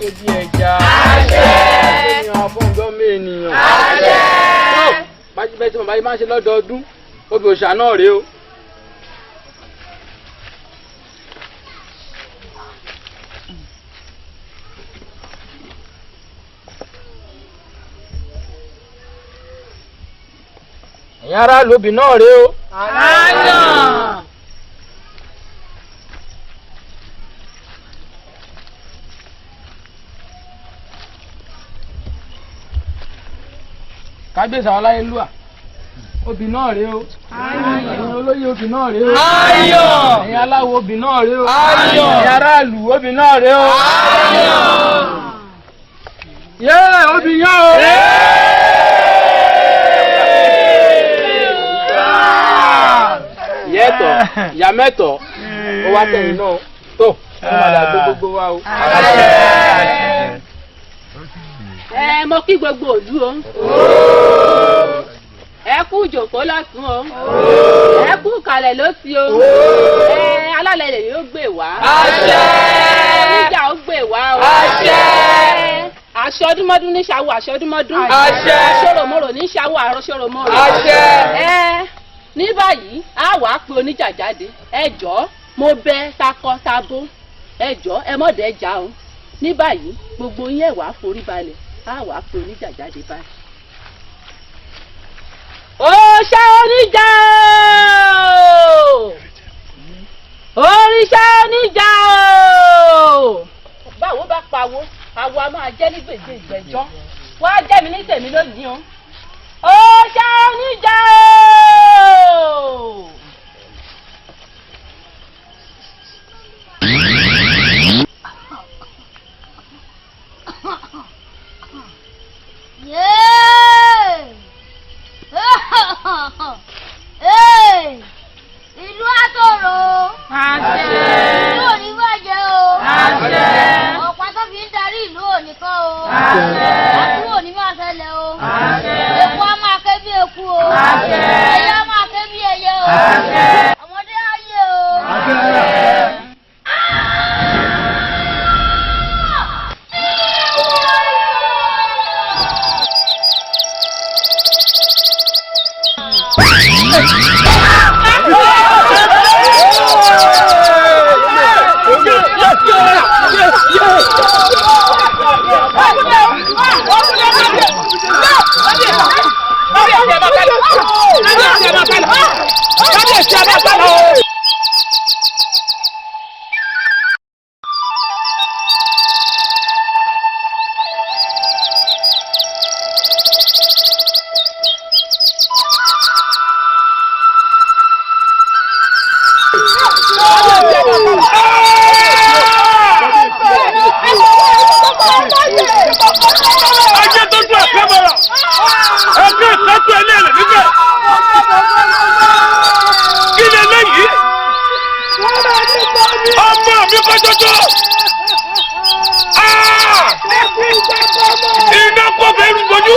ké bí ẹja. Ènìyàn afọ́njọ́ mi ènìyàn. Bájú bẹ́ẹ̀ tí mo bá yí máa ń ṣe lọ́dọọdún, obì òòṣà náà rèé o. Ẹ̀yin aráàlú, obì náà rèé o. Kábíyèsí àwọn aláyélúwà, obì náà rèé o. Ẹ̀yin olóyè, obì náà rèé o. Ẹ̀yin aláwo, obì náà rèé o. Ẹ̀yin aráàlú, obì náà rèé o. Yé obì yán o. Ìyá ẹ̀tọ́, ìyá mẹ́tọ̀, ó wá tẹ̀yìn náà tó ó máa dàgbé gbogbo wa o. Ẹ mo kí gbogbo òlú o. Ẹ kú ìjòkó lọ́tún o. Ẹ kú kalẹ̀ lósì o. Ẹ alálẹ̀ lè yóò gbè wá. Oníjà ó gbè wá o. Aṣọdúnmọ́dún ní ṣàwọ̀ aṣọdúnmọ́dún. Aṣọròmọ́rò ní ṣàwọ̀ àrọ́ṣọròmọ́rò. Ẹ ní báyìí a wàá pe oníjà jáde. Ẹ jọ̀ọ́, mo bẹ̀ takọ-tabo, ẹ jọ̀ọ́, ẹ mọ̀dẹ́ já o. Ní báyìí, gbogbo yín ẹ wàá forí balẹ̀, a wàá pe oníjà jáde báyìí. Òòṣà oníjà o! Òrìṣà oníjà o! Báwo bá pawó, àwọ̀ a máa jẹ́ ní gbègbè ìgbẹ́jọ́. Wá jẹ́ mi ní tèmi lónìí o. Òòṣà oníjà o! Yéé! Ee! Ìlú àtòrò. Ìlú ò ní bàjẹ́ o. Ọ̀pá tó fi ń darí ìlú ò ní kán o. Àbúrò ò ní máa ṣẹlẹ̀ o. Eku á máa ké bí eku o. Ẹyẹ á máa ké bí ẹyẹ o. Ọmọdé á yè o. Ajé tó tún àkàbàrà, ẹgbẹ́ ìtọ́jú ẹlẹ́rìí níbẹ̀. Kí ni eléyìí? Ọmọ mi kọ́ jọjọ. Iná kọ́ bẹ́ẹ̀ rúgbọ́jú.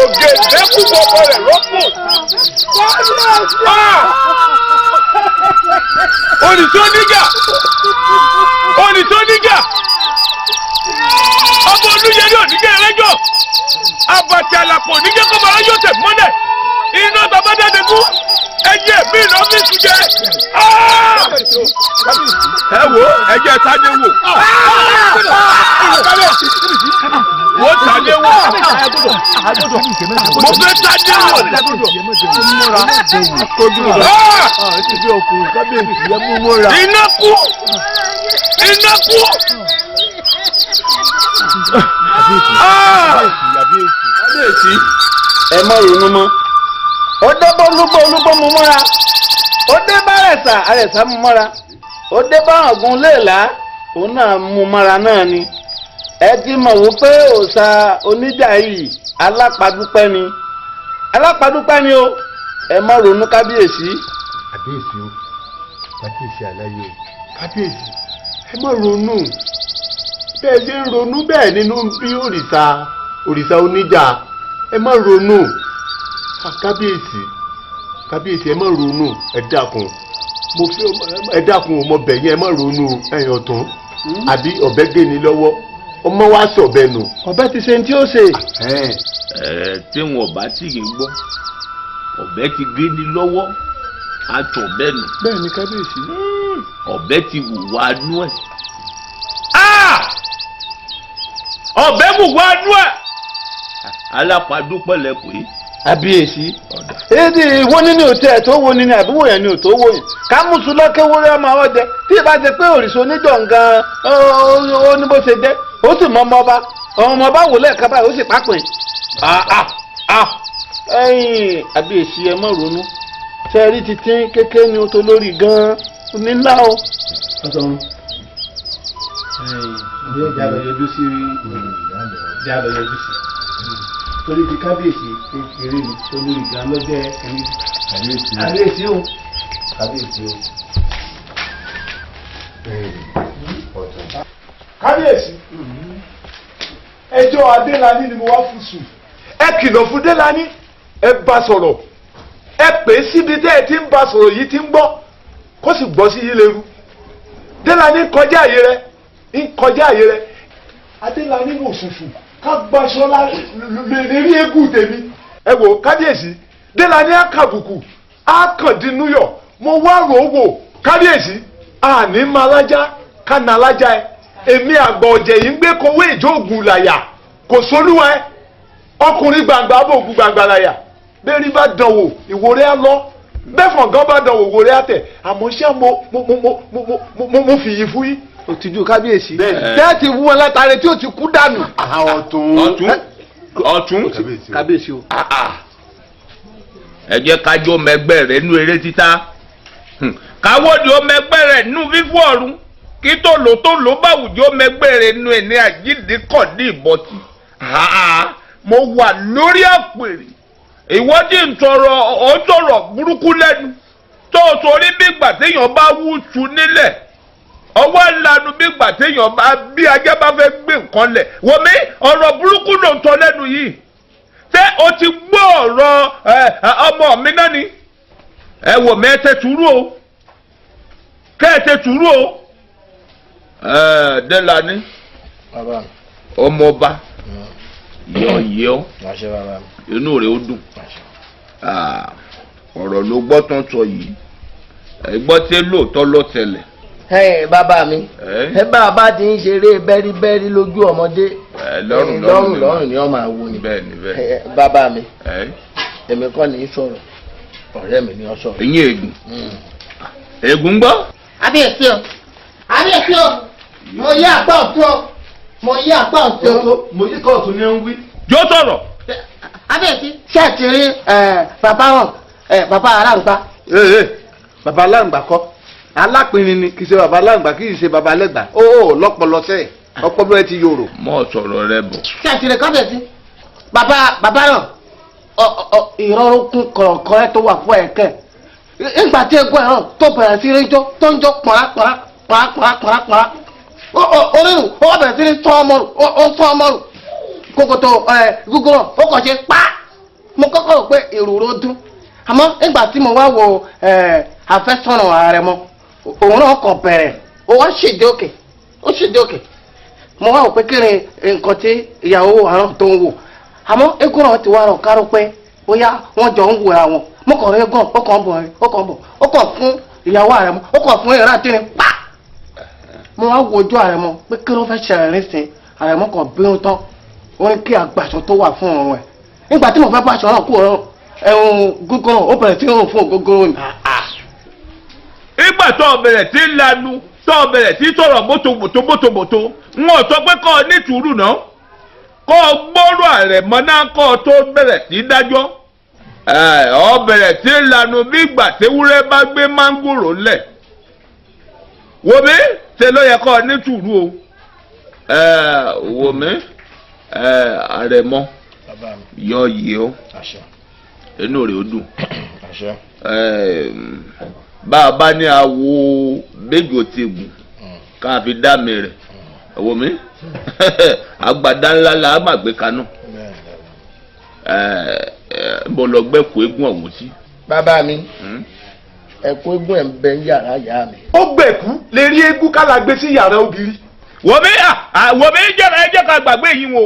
Ògè lẹ́kùn bọ̀bọ̀ rẹ̀ rọ́pò. Olùsọ níjà, olùsọ níjà, ọmọ olúyẹrí oníjẹ ẹlẹ́jọ́, àbàtì àlàpọ̀ oníjẹ kọ́mọ aráyọ̀ tẹ̀ mọ́lẹ̀. Iná bàbá dáadé kú, ẹjẹ mi lọ fi sùn jẹ. Ẹ wo, ẹjẹ tádé wò, wo tádé wò, mo fẹ́ tádé wò. Iná kú, iná kú. Kábíyèsí, ẹ má ronú mọ́. Ó dé bá olúgbó, olúgbó mu mọ́ra. Ó dé bá àrẹ̀sà, àrẹ̀sà mu mọ́ra. Ó dé bá ọ̀gùn léèlá, òun náà mú mọ́ra náà ni. Ẹ ti mọ̀ wípé òòṣà oníjà yìí alápàdúpẹ́ ni, alápàdúpẹ́ ni o. Ẹ má ronú, kábíyèsí. Kábíyèsí o, kábíyèsí aláyé o, kábíyèsí, ẹ má ronú. Bẹ́ẹ̀ ṣe ń ronú bẹ́ẹ̀ nínú bí òrìṣà, òrìṣà oníjà. Ẹ má ronú. Kábíyèsí, kábíyèsí, ẹ má ronú. Ẹ dákun, mo fi ẹ dákun, mo bẹ̀ yín, ẹ má ronú. Ẹ̀yin ọ̀tún. Àbí ọ̀bẹ gé ni lọ́wọ́, ọmọ wa sọ̀bẹ nù. Ọ̀bẹ ti ṣe ní tí ó ṣe. Ẹ tí wọn bá tì í gbọ́, ọ̀bẹ ti gé ni lọ́wọ́, àtọ̀bẹ nù. Bẹ́ẹ̀ ni kábíyèsí. Ọ̀bẹ ti wùwà nú ẹ̀. Ọ̀bẹ wùwà nú ẹ̀. Alápàdúpẹ̀lẹ̀ pé. Àbíyèsí, èdè ìwọ nínú òtí ẹ̀ tó wo ni àbí wòyàn ni ò tó wòyàn ká mùsùn lọ́kẹ́wúrẹ́ ọmọ àwọn jẹ tí ìbá ṣe pé òrìṣà oníjọ̀ǹgan ó ní bó ṣe jẹ́, ó sì mọ ọmọ ọba, ọmọ ọba wò lẹ́ẹ̀kan báyìí, ó sì pápẹ́. Ẹ̀yin àbíyèsí, ẹ má ronú, ṣe rí títí kékeré ni ó tó lórí gan-an nílá o. Ọ̀tún ìyá lọ yọjú sí, ìyá lọ yọjú sí, torí ti kábíyèsí kékeré ni tó lórí gan lọ́jọ́ ẹni. Kábíyèsí o. Kábíyèsí o. Kábíyèsí, ẹjọ́ Adélani ni mo wá fún sùn. Ẹ kìlọ̀ fún Délani, ẹ bá sọ̀rọ̀, ẹ pè é síbi tẹ́ ẹ ti ń bá sọ̀rọ̀ yìí ti ń gbọ́, kó sì gbọ́ sí yín lérú. Délani ń kọjá àyè rẹ, ń kọjá àyè rẹ. Adélani wò ṣùṣù ká gbaṣọ lè rí eégún tèmi. Ẹ wò kábíyèsí, Délani á kàbùkù, á kàn dínú yọ̀. Mo wá rò ó wò, kábíyèsí, àní máa lájá ká na lájá. Ẹ èmi àgbà ọ̀jẹ̀ yìí ń gbé kowé ìjóògùn làyà kò sólúwa ẹ, ọkùnrin gbàngbà bòògùn gbàngbà làyà. Bẹ́ẹ̀ni bá dánwò, ìwòrẹ́ á lọ, bẹ́ẹ̀fọ̀n gan bá dánwò, ìwòrẹ́ á tẹ̀. Àmọ́ ṣé mo mo mo mo mo mo mo fìyì fún yín. Òtújú kábíyèsí tẹ́ ti wú wọn látàrí tí ó ti kú dànù. Ọ̀tún. Ọ̀tún, ọ̀tún. Kábíyèsí o. Ẹ jẹ́ kájọ́ mẹgbẹ́ rẹ̀ nú eré títa, káwọ́dì ó mẹgbẹ́ rẹ̀ nú fífún ọ̀run, kí tòlótòló báwùjọ mẹgbẹ́ rẹ̀ nú ẹ̀ ní àjíǹde kọ̀ ní ìbọ̀tí. Mo wà lórí àpèrè, ìwọ tí ń tọrọ, ó ń tọrọ burúkú lẹ́nu tó o torí bí ìgbà téèyàn bá wú tu nílẹ̀, ọwọ́ ńlanu bí ìgbà téèyàn bá bí ajá bá fẹ́ gbé nǹkan lẹ̀. Wòmí, ọ̀rọ̀ burúkú ló ń tọ́ lẹ́nu yìí. Ṣé o ti gbọ́ ọ̀rọ̀ ọmọ mi náà ni? Ẹ wò mí, ẹ tẹ tùrú o, kẹ́ ẹ tẹ tùrú o. Ẹ Délani, ọmọọba, yọ yọ, inú rẹ̀ ó dùn. Ọ̀rọ̀ ló gbọ́ tán sọ yìí, ẹ gbọ́ tí lóòótọ́ ló tẹ̀lẹ̀. Ẹ bàbá mi, ẹ bá a bá ti ń ṣeré bẹ́ríbẹ́rí lójú ọmọdé, lọ́rùn lọ́rùn lọ́rùn ni wọ́n máa wo ni. Bẹ́ẹ̀ni, bẹ́ẹ̀. Bàbá mi, èmi kọ́ ni í sọ̀rọ̀, ọ̀rẹ́ mi ni ó sọ̀rọ̀. Ìyẹn ègùn, ègùn gbọ́. Àbíyèsí o, àbíyèsí o, mo yí apá ọ̀tún o, mo yí apá ọ̀tún o. Mo yí kóòtù ní ń wí. Jó sọ̀rọ̀. Àbíyèsí, ṣé ẹ ti rí bàbá wọn, bàbá aláǹgbá? Ee, bàbá aláǹgbá kọ́, alápinni ni, kì í ṣe bàbá aláǹgbá, kì í ṣe bàbá alẹ́gbà. Ó lọ́pọlọ sẹ́ẹ̀, ọpọlọ ẹ ti yòrò. Mọ sọ̀rọ̀ rẹ bọ̀. Ṣé ẹ ti rí kábíyèsí, bàbá bàbá náà, ìrọ̀rùn kún kọ̀ọ̀kan tó wà fún ẹ̀kẹ́ ìgbà tí egun ẹ̀rọ tó bẹ̀rẹ̀ sí ní jó, tó ń jó pọ̀nrá pọ̀nrá pọ̀nrá pọ̀nrá pọ̀nrá pọ̀nrá, orírun ó bẹ̀rẹ̀ sí ní tọ́ ọmọ rù, ó tọ́ ọmọ rù kòkòtò ẹ̀ gúgúrò, ó kàn ṣe pa. Mo kọ́kọ́ rò pé ìrùrò dún, àmọ́ nígbà tí mo wá wo àfẹ́sọ̀nà ààrẹ mọ́, òun náà kàn bẹ̀rẹ̀, ó wá ṣèdí òkè, ó ṣèdí òkè. Mo wá wò pé kí ni nǹkan tí ìyàwó àárọ̀ tó ń wò, àmọ́ eégún náà ti wá rọ̀ kárò pé bóyá wọ́n jọ ń wòra wọn. Mo kàn rí eégún, ó kàn ń bọ̀, ó kàn ń bọ̀, ó kàn fún ìyàwó ààrẹ mọ́, ó kàn fún ìrà àti pa. Mo wá wo ojú ààrẹ mọ́ pé kí ló fẹ́ ṣẹlẹ̀ nísìnyí. Ààrẹ mọ́ kàn bínú tán, ó ní kí àgbàṣọ tó wà fún ọrùn ẹ̀. Nígbà tí mo fẹ́ báṣọ náà kú, ọ̀rọ̀ ẹ̀hún gógóró, ó bẹ̀rẹ̀ sí rùn fún ògógóró ni. Ìgbà tó o bẹ̀rẹ̀ tí ń lanu, tó o bẹ̀rẹ̀ tí sọ̀rọ̀ bótobòtó bótobòtó, n ò sọ pé kọ́ ọ ní sùúrù náà, kọ́ ọ gbọ́rọ̀ àrẹ̀mọ náà, kọ́ ọ tó bẹ̀rẹ̀ sí dájọ́. Ọ bẹ̀rẹ̀ tí ń lanu bí ìgbà téwúrẹ́ bá gbé mángòrò ńlẹ̀. Wò mí, ṣe ló yẹ kọ́ ọ ní sùúrù o. Wò mí, àrẹ̀mọ, yọ yìí o, inú rẹ̀ ó dùn. Bá a bá ní awo méjò ti gùn ká fi dá mi rẹ̀, wò mí, agbada ńlá la má gbé kaná bọ́ lọ gbẹ́kú eégún ọ̀hún sí. Bàbá mi, Ẹ̀kú eégún ẹ̀ ń bẹ ní yàrá ìyá mi. Ó gbẹ̀kú lè rí eégún kálá gbé sí yàrá obìnrin. Wọ́n mi jẹ́ra ẹ jẹ́ ká gbàgbé yìí wo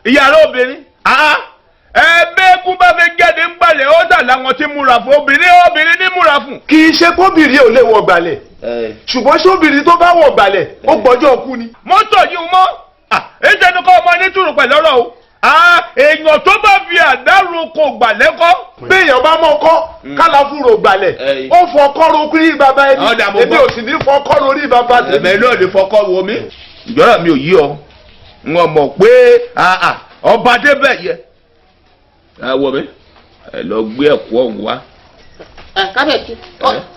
ìyàrá obìnrin. Ẹgbẹ́ eégún bá fi jáde ń gbalẹ̀ ó dà láwọn tí múra fún obìnrin, obìnrin ní múra fún. Kì í ṣe kóbìnrin ò lè wọ gbalẹ̀, ṣùgbọ́n sóbìnrin tó bá wọ gbalẹ̀ ó gbọ́jọ́ kú ni. Mọ́tò yìí mọ́ ìṣẹ́nu kọ́ ọmọ nítùrù pẹ̀lú ọ̀rọ̀ o, èèyàn tó bá fi àdárò kò gbàlẹ́ kọ́. Béèyàn bá mọ̀ kọ́ kálàfúrò gbalẹ̀, ó fọkọ́ ro kí bàbá ẹni, èmi ò sì ní fọkọ́ lórí bàbá tèmi. Ẹ̀mẹ́ ló lè fọkọ́ wo mi. Ìjọba mi ò yí ọ, n ò mọ̀ pé ọba débẹ̀ yẹ. Ẹ wọ mi, ẹ lọ gbé ẹ̀kú ọ̀hún wá. Ẹ kábíyèsí,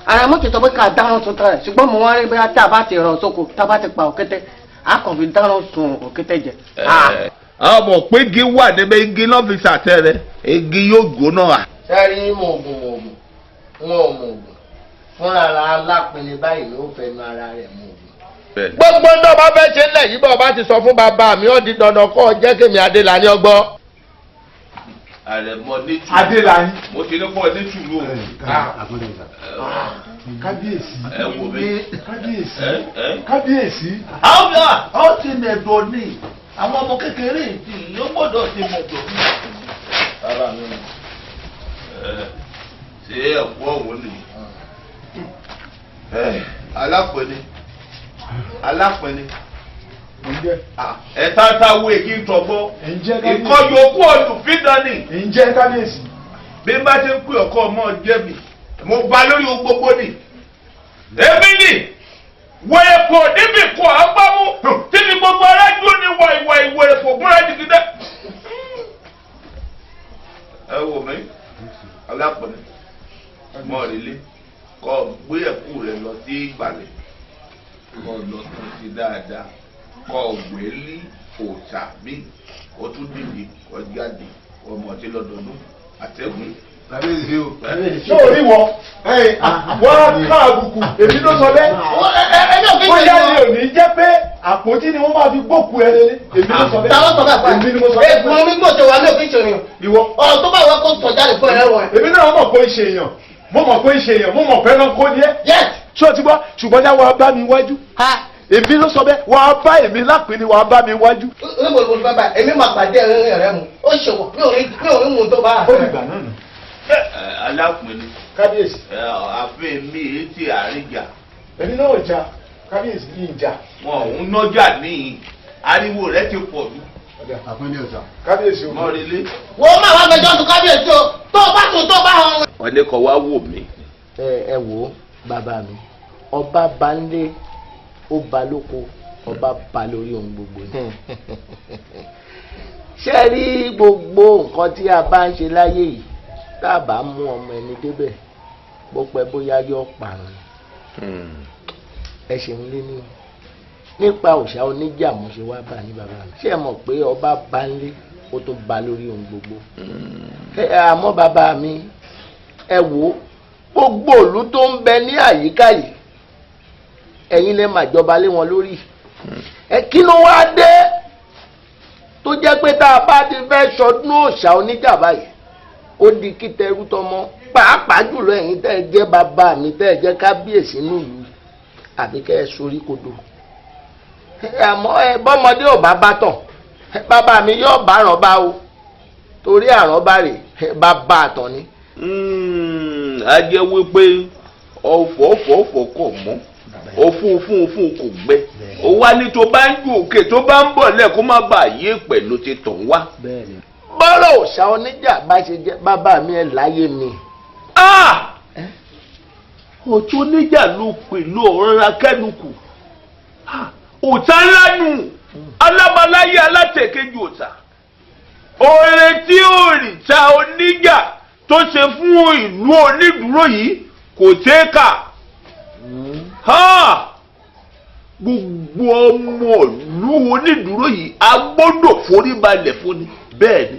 ara mo ti sọ pé ká dáná sun tán rẹ, ṣùgbọ́n mo wá rí bóyá tá a bá ti rọ sóko, tá a bá ti pa òkété, a kàn fi dáná sun òkété jẹ. Ọmọ pé igi wà níbẹ̀, igi náà fi ṣàtẹ rẹ, igi yóò gbóná. Sẹ́rí mọ̀ọ́gùn mọ̀ọ́gùn wọn ò mọ̀ọ́gùn fúnra ara alápinni báyìí ló fẹnu ara rẹ̀ mọ̀ọ́gùn. Gbogbo ń dọ́ba fẹ́ ṣe ńlẹ̀ yìí, bọ́ ọba ti sọ fún bàbá mi, ó di dandan kọ́ ọ jẹ́ kémi Adélàní ọgbọ́. Àrẹ̀mọ ní tù. Adélàní. Mo ti ní kọ́ ní tùlù o. Kábíyèsí. Ẹ wò mí. Kábíyèsí. Kábíyèsí. Àwọn ọ ti mẹ̀dọ̀ ni àwọn ọmọ kékeré yìí ló gbọ́dọ̀ ti mẹ̀dọ̀. Bàbá mi ni. Ṣé ẹ̀kọ́ òun ni? Alápẹ̀ni. Alápẹ̀ni. Ẹ̀ta ta wo èyí tọ̀gbọ́. Ìkọ́ yòókù ọdún fídàn ni. Ǹjẹ́ kábíyèsí. Bí n bá ti ń pè ọkọ ọmọ jẹ́bi, mo ba lórí ohun gbogbo ni. Èmi ni wẹ̀rẹ̀pọ̀ níbi kọ̀ agbámú tí ní gbogbo arájú ni wà ìwà ìwẹ̀rẹ̀pọ̀ gúnra jìgídẹ́. Ẹ wò mí, alápọ̀nì, mọ̀rẹ́lẹ́, kọ́ gbé ẹ̀kú rẹ lọ sí ìgbàlẹ̀, kọ́ lọ tún sí dáadáa, kọ́ wẹ́lí òòṣà mi, kó tún dìde, kó jáde, ọmọ ọtí lọ́dọọdún, àtẹ̀gùn. Kábíyèsí o. Ṣé o rí wọ? Wọ́n á ká àbùkù, èmi ló sọ bẹ́ẹ̀. Bóyá ni ò ní jẹ́ pé àpótí ni wọ́n máa fi gbókù ẹ lélẹ̀, èmi ló sọ bẹ́ẹ̀. Ta ló sọ bẹ́ẹ̀ fún ẹ? Èmi ni mo sọ bẹ́ẹ̀. Ègún mi gbòòtò wà ní òfin ìṣòro. Ìwọ. Ọ̀rọ̀ tó bá wọ kó sọ jáde fún ẹ wọ̀. Èmi náà mọ̀ pé ń ṣe èèyàn, mo mọ̀ pé ń ṣe èèyàn, mo mọ̀ pé ẹranko ni ẹ́. Yes. Ṣé o ti gbọ́? Ṣùgbọ́n já wàá bá mi wájú. Èmi ló sọ bẹ́ẹ̀, wàá bá èmi lápè ni wàá bá mi wájú. Níbo ni mo fẹ́ bá èmi máa pàdé ẹ̀rín rẹ̀ mu? Ó ṣèwọ̀, mi ò rí mu tó bá. Ó dìgbà náà nù. Alápẹ̀ni. Kábíyèsí. Àfẹ́ mi èyí ti àríjà. Èmi náà ò jà, kábíyèsí kì í jà. Wọn ò ń nọ́jà ní ariwo rẹ ti pọ̀ jù. Àpẹẹrẹ ọ̀sà. Kábíyèsí o. Mọ̀rẹ́lẹ́. Wọ́n máa wá fẹjọ́ sùn kábíyèsí o, tó o bá sùn tó o bá hàn. Wọ́n ní kọ́ wá wò mí. Ẹ wò ó bàbá mi, ọba bá ń lé, ó ba lóko, ọba ba lórí ohun gbogbo ni. Ṣé ẹ rí gbogbo nǹkan tí a bá ń ṣe láyé yìí, tá a bá mú ọmọ ẹni débẹ̀, bó pẹ́ bóyá yọ parun. Ẹ ṣeun lé ní nípa òòṣà oníjà mo ṣe wá bá ní bàbá mi. Ṣé ẹ mọ̀ pé ọba bá ń lé, ó tún ba lórí ohun gbogbo. Àmọ́ bàbá mi, ẹ wò ó, gbogbo ìlú tó ń bẹ ní àyíká yìí, ẹ̀yin lè máa jọba lé wọn lórí. Ẹ kí ló wá dé tó jẹ́ pé tá a bá ti fẹ́ sọdún òòṣà oníjà báyìí, ó di kí tẹrú tọmọ, pàápàá jùlọ ẹ̀yin tẹ́ ẹ jẹ́ bàbá mi, tẹ́ ẹ jẹ́ kábíyèsí nílùú, àbí kẹ́ ẹ sorí kodò. Àmọ́ ẹ bọ́mọdé ò bá bá tàn, bàbá mi yóò bá àrán bá o, torí àrán bá rè bàbá àtàn ni. A jẹ́ wípé ọ̀fọ̀ọ̀fọ̀ kò mọ́, òfun kò gbẹ, ó wá ní tó bá ń ju òkè tó bá ń bọ̀ lẹ̀ kó má bàa yé pẹ̀lú ti tàn wá. Bọ́rọ̀ òòṣà oníjà bá ṣe jẹ́ bàbá mi ẹ̀ láyé mi. Òtún oníjà ló pẹ̀lú ọ̀rọ̀ akẹ́nukù, òòṣà ńlá nù, alábaláyé alátẹ̀kẹ́jù òòṣà. Oore tí òrìṣà oníjà tó ṣe fún ìlú onídùúró yìí kò ṣeé kà. Gbogbo ọmọ ìlú onídùúró yìí a gbọ́dọ̀ forí balẹ̀ fún ni. Bẹ́ẹ̀ ni,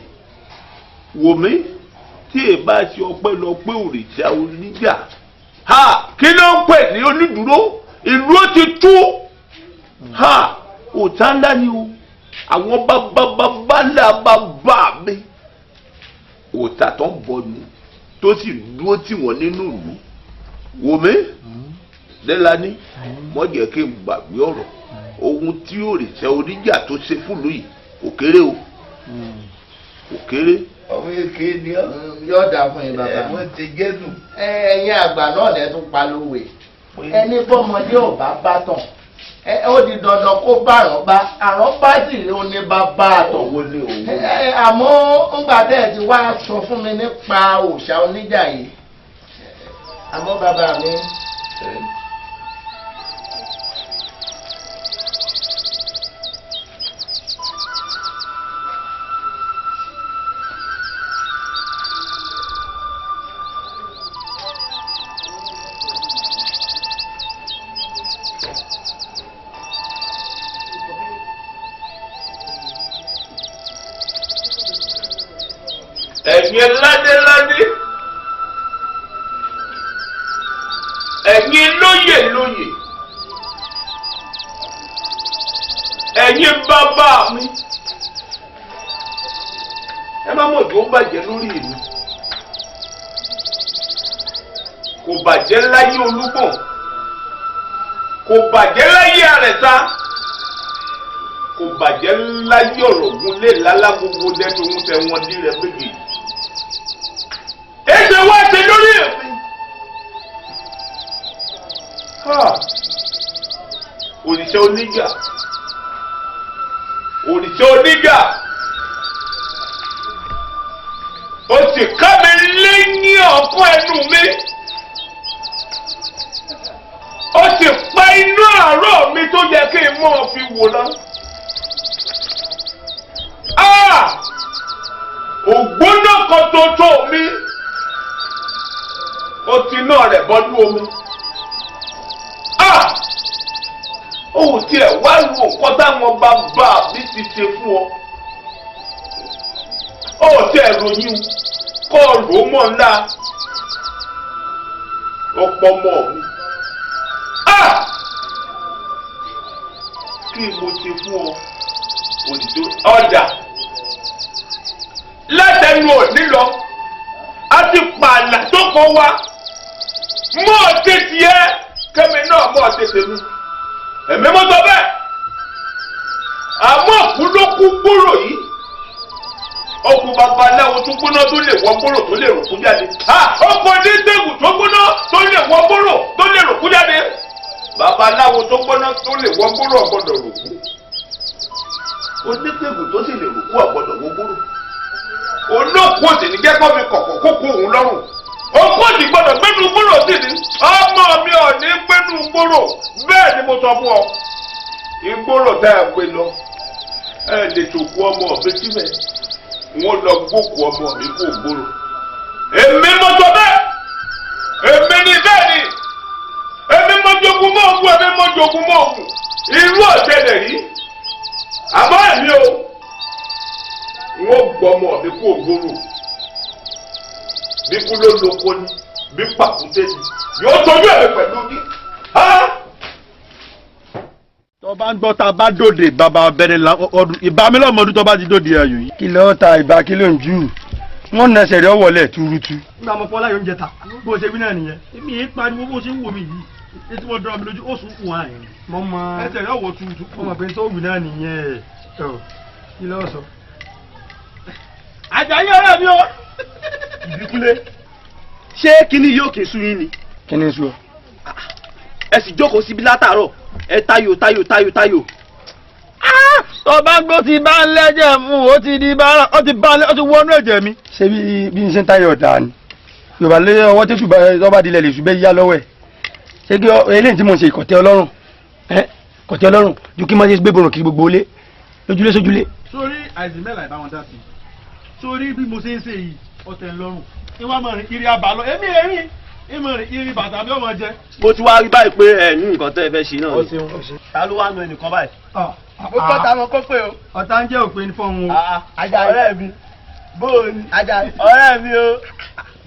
wò mí, tí ẹ bá ṣe ọpẹ́lọpẹ́ òrìṣà oníjà, kí ló ń pè ní onídùúró? Ìlú ó ti tú. Òòṣà ńlá ni o, àwọn bàbá ńlá bàbá mi, òòṣà tó ń bọ ni tó sì dúró tì wọ́n nínú ìlú. Wò mí Délani, mọ̀ jẹ́ kí n gbàgbé ọ̀rọ̀. Ohun tí òrìṣà oníjà tó ṣe fúlùú yìí kò kéré o, kò kéré. Ọmọ èké ni ọ. Yóò dáa fún yín bàbá. Ẹ wọ́n ti jẹ́nu. Ẹ̀yin àgbà náà lẹ tún pa lówe. Ẹni bọ́mọdé ò bá bá tàn, ó di dandan kó bá àrọ́bá. Àrọ́bá sì ló ní bàbá àtọ̀. Owó ní owó. Àmọ́ ńgbà tẹ́ ẹ ti wá sọ fún mi nípa òòṣà oníjà yìí. Àmọ́ bàbá mi. Ẹ̀yin ládéládé, ẹ̀yin lóyè lóyè, ẹ̀yin bàbá mi, ẹ má mọ̀ tó bàjẹ́ lórí mi. Kò bàjẹ́ láyé Olúgbọ̀n, kò bàjẹ́ láyé Àrẹ̀sà, kò bàjẹ́ láyé Ọ̀rọ̀gún lé lálágbogbo dẹ́tun tẹ wọn dí rẹ méjì. Èsè wá ṣe lórí èmi. Òrìṣà oníjà, òrìṣà oníjà, ó sì ká mi lẹ́yìn ọ̀kọ́ ẹnu mi, ó sì pa inú àárọ̀ mi tó yẹ kí n mọ̀ fi wò lọ. Ògbóná kan tó tó mi, ó ti náà rẹ̀ bọ́dún omi. Ó tiẹ̀ wá lu nǹkan táwọn bàbá mi ti ṣe fún ọ. Ó tiẹ̀ ròyìn kọ́ ló mọ̀ ńlá. Ọ̀pọ̀ ọmọ mi. Kí mo ṣe fún ọ? Òdìdó ọjà. Látẹnu òní lọ, a ti pààlà tó kọ wa. Mọ́ ọ tètè ẹ, kẹ́mi náà mọ́ ọ tètè mi. Ẹ̀mí mọ́ sọ bẹ́ẹ̀. Àmọ́ òkú ló kú gbòòrò yìí. Ọkùn babaláwo tó gbóná tó lè wọ gbòòrò tó lè ròkú jáde. Ọkùn oníṣègùn tó gbóná tó lè wọ gbòòrò tó lè ròkú jáde. Babaláwo tó gbóná tó lè wọ gbòòrò ọ̀gbọ́dọ̀ ròkú. Oníṣègùn tó sì lè ròkú ọ̀gbọ́dọ̀ wọ gbòòrò. Olóòkú òsì ní kẹ́kọ̀ọ́ fi kọ̀kọ̀ kókó òun lọ́rùn. Òkú òsì gbọ́dọ̀ gbẹ́nu gbòòrò sí ni. Ọmọ mi ò ní gbẹ́nu gbòòrò. Bẹ́ẹ̀ ni mo sọ fún ọ. Ìgbòòrò tá ẹ gbé lọ, ẹ lè tòkú ọmọ mi síbẹ̀. Wọ́n lọ gbókù ọmọ mi kó gbòòrò. Èmi mo sọ bẹ́ẹ̀. Èmi ni bẹ́ẹ̀ ni. Èmi mo jogun mọ́ ògùn, èmi mo jogun mọ́ ògùn. Irú ọ̀sẹ̀lẹ̀ rí. Àmọ́ èmi o, wọ́n gbọ́ ọmọ mi kó gbòòrò. Bí kú ló lóko ni, bí pàkúté ni, yóò tọ́jú ẹ̀mí pẹ̀lú ní. Tó bá ń gbọ́ tá a bá dòde bàbá abẹ́rẹ́ la ọdún ìbá mi lọ́mọdún tó bá ti dòde ayò yìí. Kí ló ta ìbá kí ló ń jù wọ́n na ẹsẹ̀ rẹ̀ wọlé túrútú. Nígbà mo fọ́ láyò oúnjẹ ta bó ṣe wí náà nìyẹn. Èmi yìí pariwo bó ṣe ń wò mí yìí etí mo dọ́ra mi lójú ó sùn kù hàn yẹn. Mo mọ ẹsẹ̀ rẹ̀ wọ̀ túrútú. Mo mọ̀ pé tó wù náà nìyẹn kí ló sọ. Àjàyí ọ̀rẹ́ mi o. Ìbíkúnlé ṣé kíní yóò kì í sú yín ni. Kíní sú ọ. Ẹ sì jókòó síbi látàárọ̀ ẹ tayò tayò tayò tayò. Tó bá gbó ti bá ń lẹ́jẹ̀ mú ó ti di bá ó ti bá ó ti wọnú ẹ̀jẹ̀ mi. Ṣé bí n ṣe ń tayò ọ̀dà ni Yorùbá lé ọwọ́ tó ṣùgbọ́n ọba dilẹ̀ lè ṣùgbẹ́ yá lọ́wọ́ ẹ̀. Ṣé kí eléyìí tí mo ń ṣe ìkọ̀tẹ́ Ọlọ́run kọ̀tẹ́ Ọlọ́run ju kí n má ṣe gbé borùn kiri gbogbo ilé lójúlé sójúlé. Sórí àìsàn mẹ́la ìbáwọn dá sí sórí bí mo ṣe ń ṣe yìí ọ̀tẹ̀ ńlọrùn ìwà mọ̀ rìn kiri àbálọ èmi èrí ìmọ̀ rìn kiri bàtà bí ọmọ jẹ. Mo ti wá rí báyìí pé ẹ ní nǹkan tẹ́ ẹ fẹ́ ṣe náà ni. Ta ló wá nu ẹnìkan báyìí. Mo kọ́ ta mọ kó pé o. Ọ̀tá ń jẹ́ òpin fọ́ọ̀mù o. Àjàyí ọ̀rẹ́ mi bóòni ọ̀rẹ́ mi o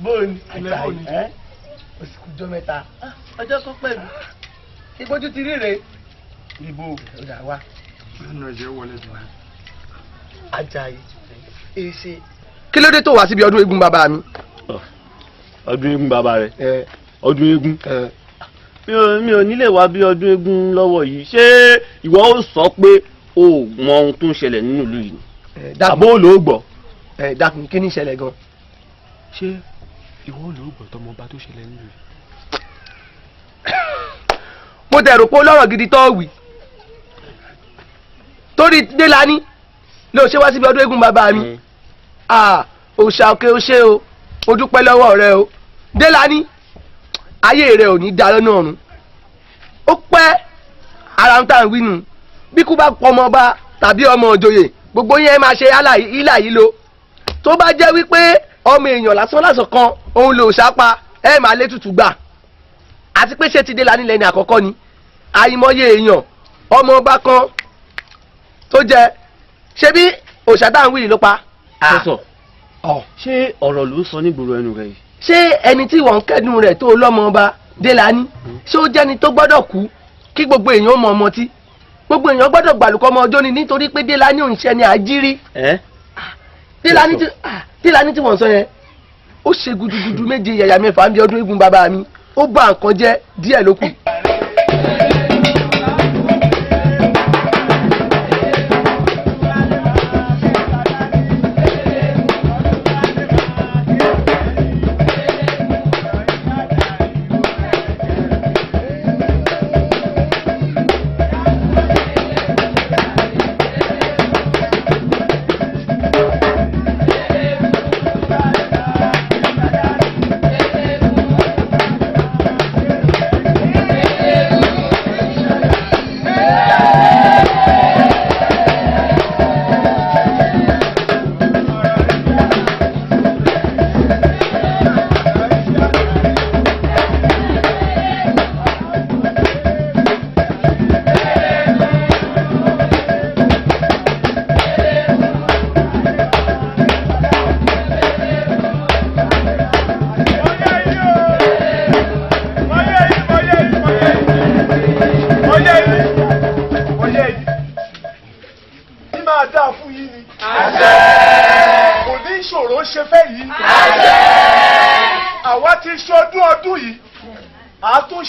bóòni. Àjàyí oṣù kújọ mẹ́ta ọjọ́ kó pẹ̀lú ìgbójú ti ríre. Ibo ọjà wa. Àjàyí èsè. Kí ló dé tó wá síbi ọdún eégún bàbá mi? Ọdún eégún bàbá rẹ. Ọdún eégún. Mi ò nílè wá bí ọdún eégún lọ́wọ́ yìí. Ṣé ìwọ ó sọ pé o mọ ohun tó ń ṣẹlẹ̀ nínú ìlú yìí ni? Àbó ló gbọ́. Ẹ dákun, kí ni ìṣẹ̀lẹ̀ gan? Ṣé ìwọ ló gbọ́ tọmọba tó ṣẹlẹ̀ nínú ìlú? Mo tẹ̀ rò pé lọ́rọ̀ gidi tó wì torí Délání ló ṣe wá síbi ọdún eégún bàbá mi. Òòṣà òkè ó ṣe o, mo dúpẹ́ lọ́wọ́ rẹ o Délání, ayé rẹ ò ní da lọ́nà ọ̀run. Ó pẹ́ ara ń tà ń wí nù, bí kú bá pọ̀ ọmọ ọba tàbí ọmọ òjòyè, gbogbo yẹn máa ṣe ìlà yìí lo. Tó bá jẹ́ wípé ọmọ èèyàn lásán lásán kan òun lò sápa, ẹ máa lé tutù gbà. Àti pé ṣé ti Délání lẹ́ni àkọ́kọ́ ni? Àìmọye èèyàn ọmọ ọba kan tó jẹ ṣé bí òòṣà tá à ń wí ló pa. Sọsọ, ṣé ọ̀rọ̀ ló ń sọ nígboro ẹnu rẹ yìí? Ṣé ẹni tí wọ́n ń kẹ́dùn rẹ̀ tó lọ́mọ ọba Délání, ṣé ó jẹ́ni tó gbọ́dọ̀ kú kí gbogbo èèyàn mọ ọmọ tí gbogbo èèyàn gbọ́dọ̀ gbàlùkọ́ ọmọ ọjọ́ ni? Nítorí pé Délání ò ń ṣe ni àjírí. Délání tí wọ́n sọ yẹn, ó ṣe gudugudu méje yàyà mẹ́fà ń bí ọdún eégún bàbá mi, ó bá nǹkan jẹ́ díẹ̀ ló kù.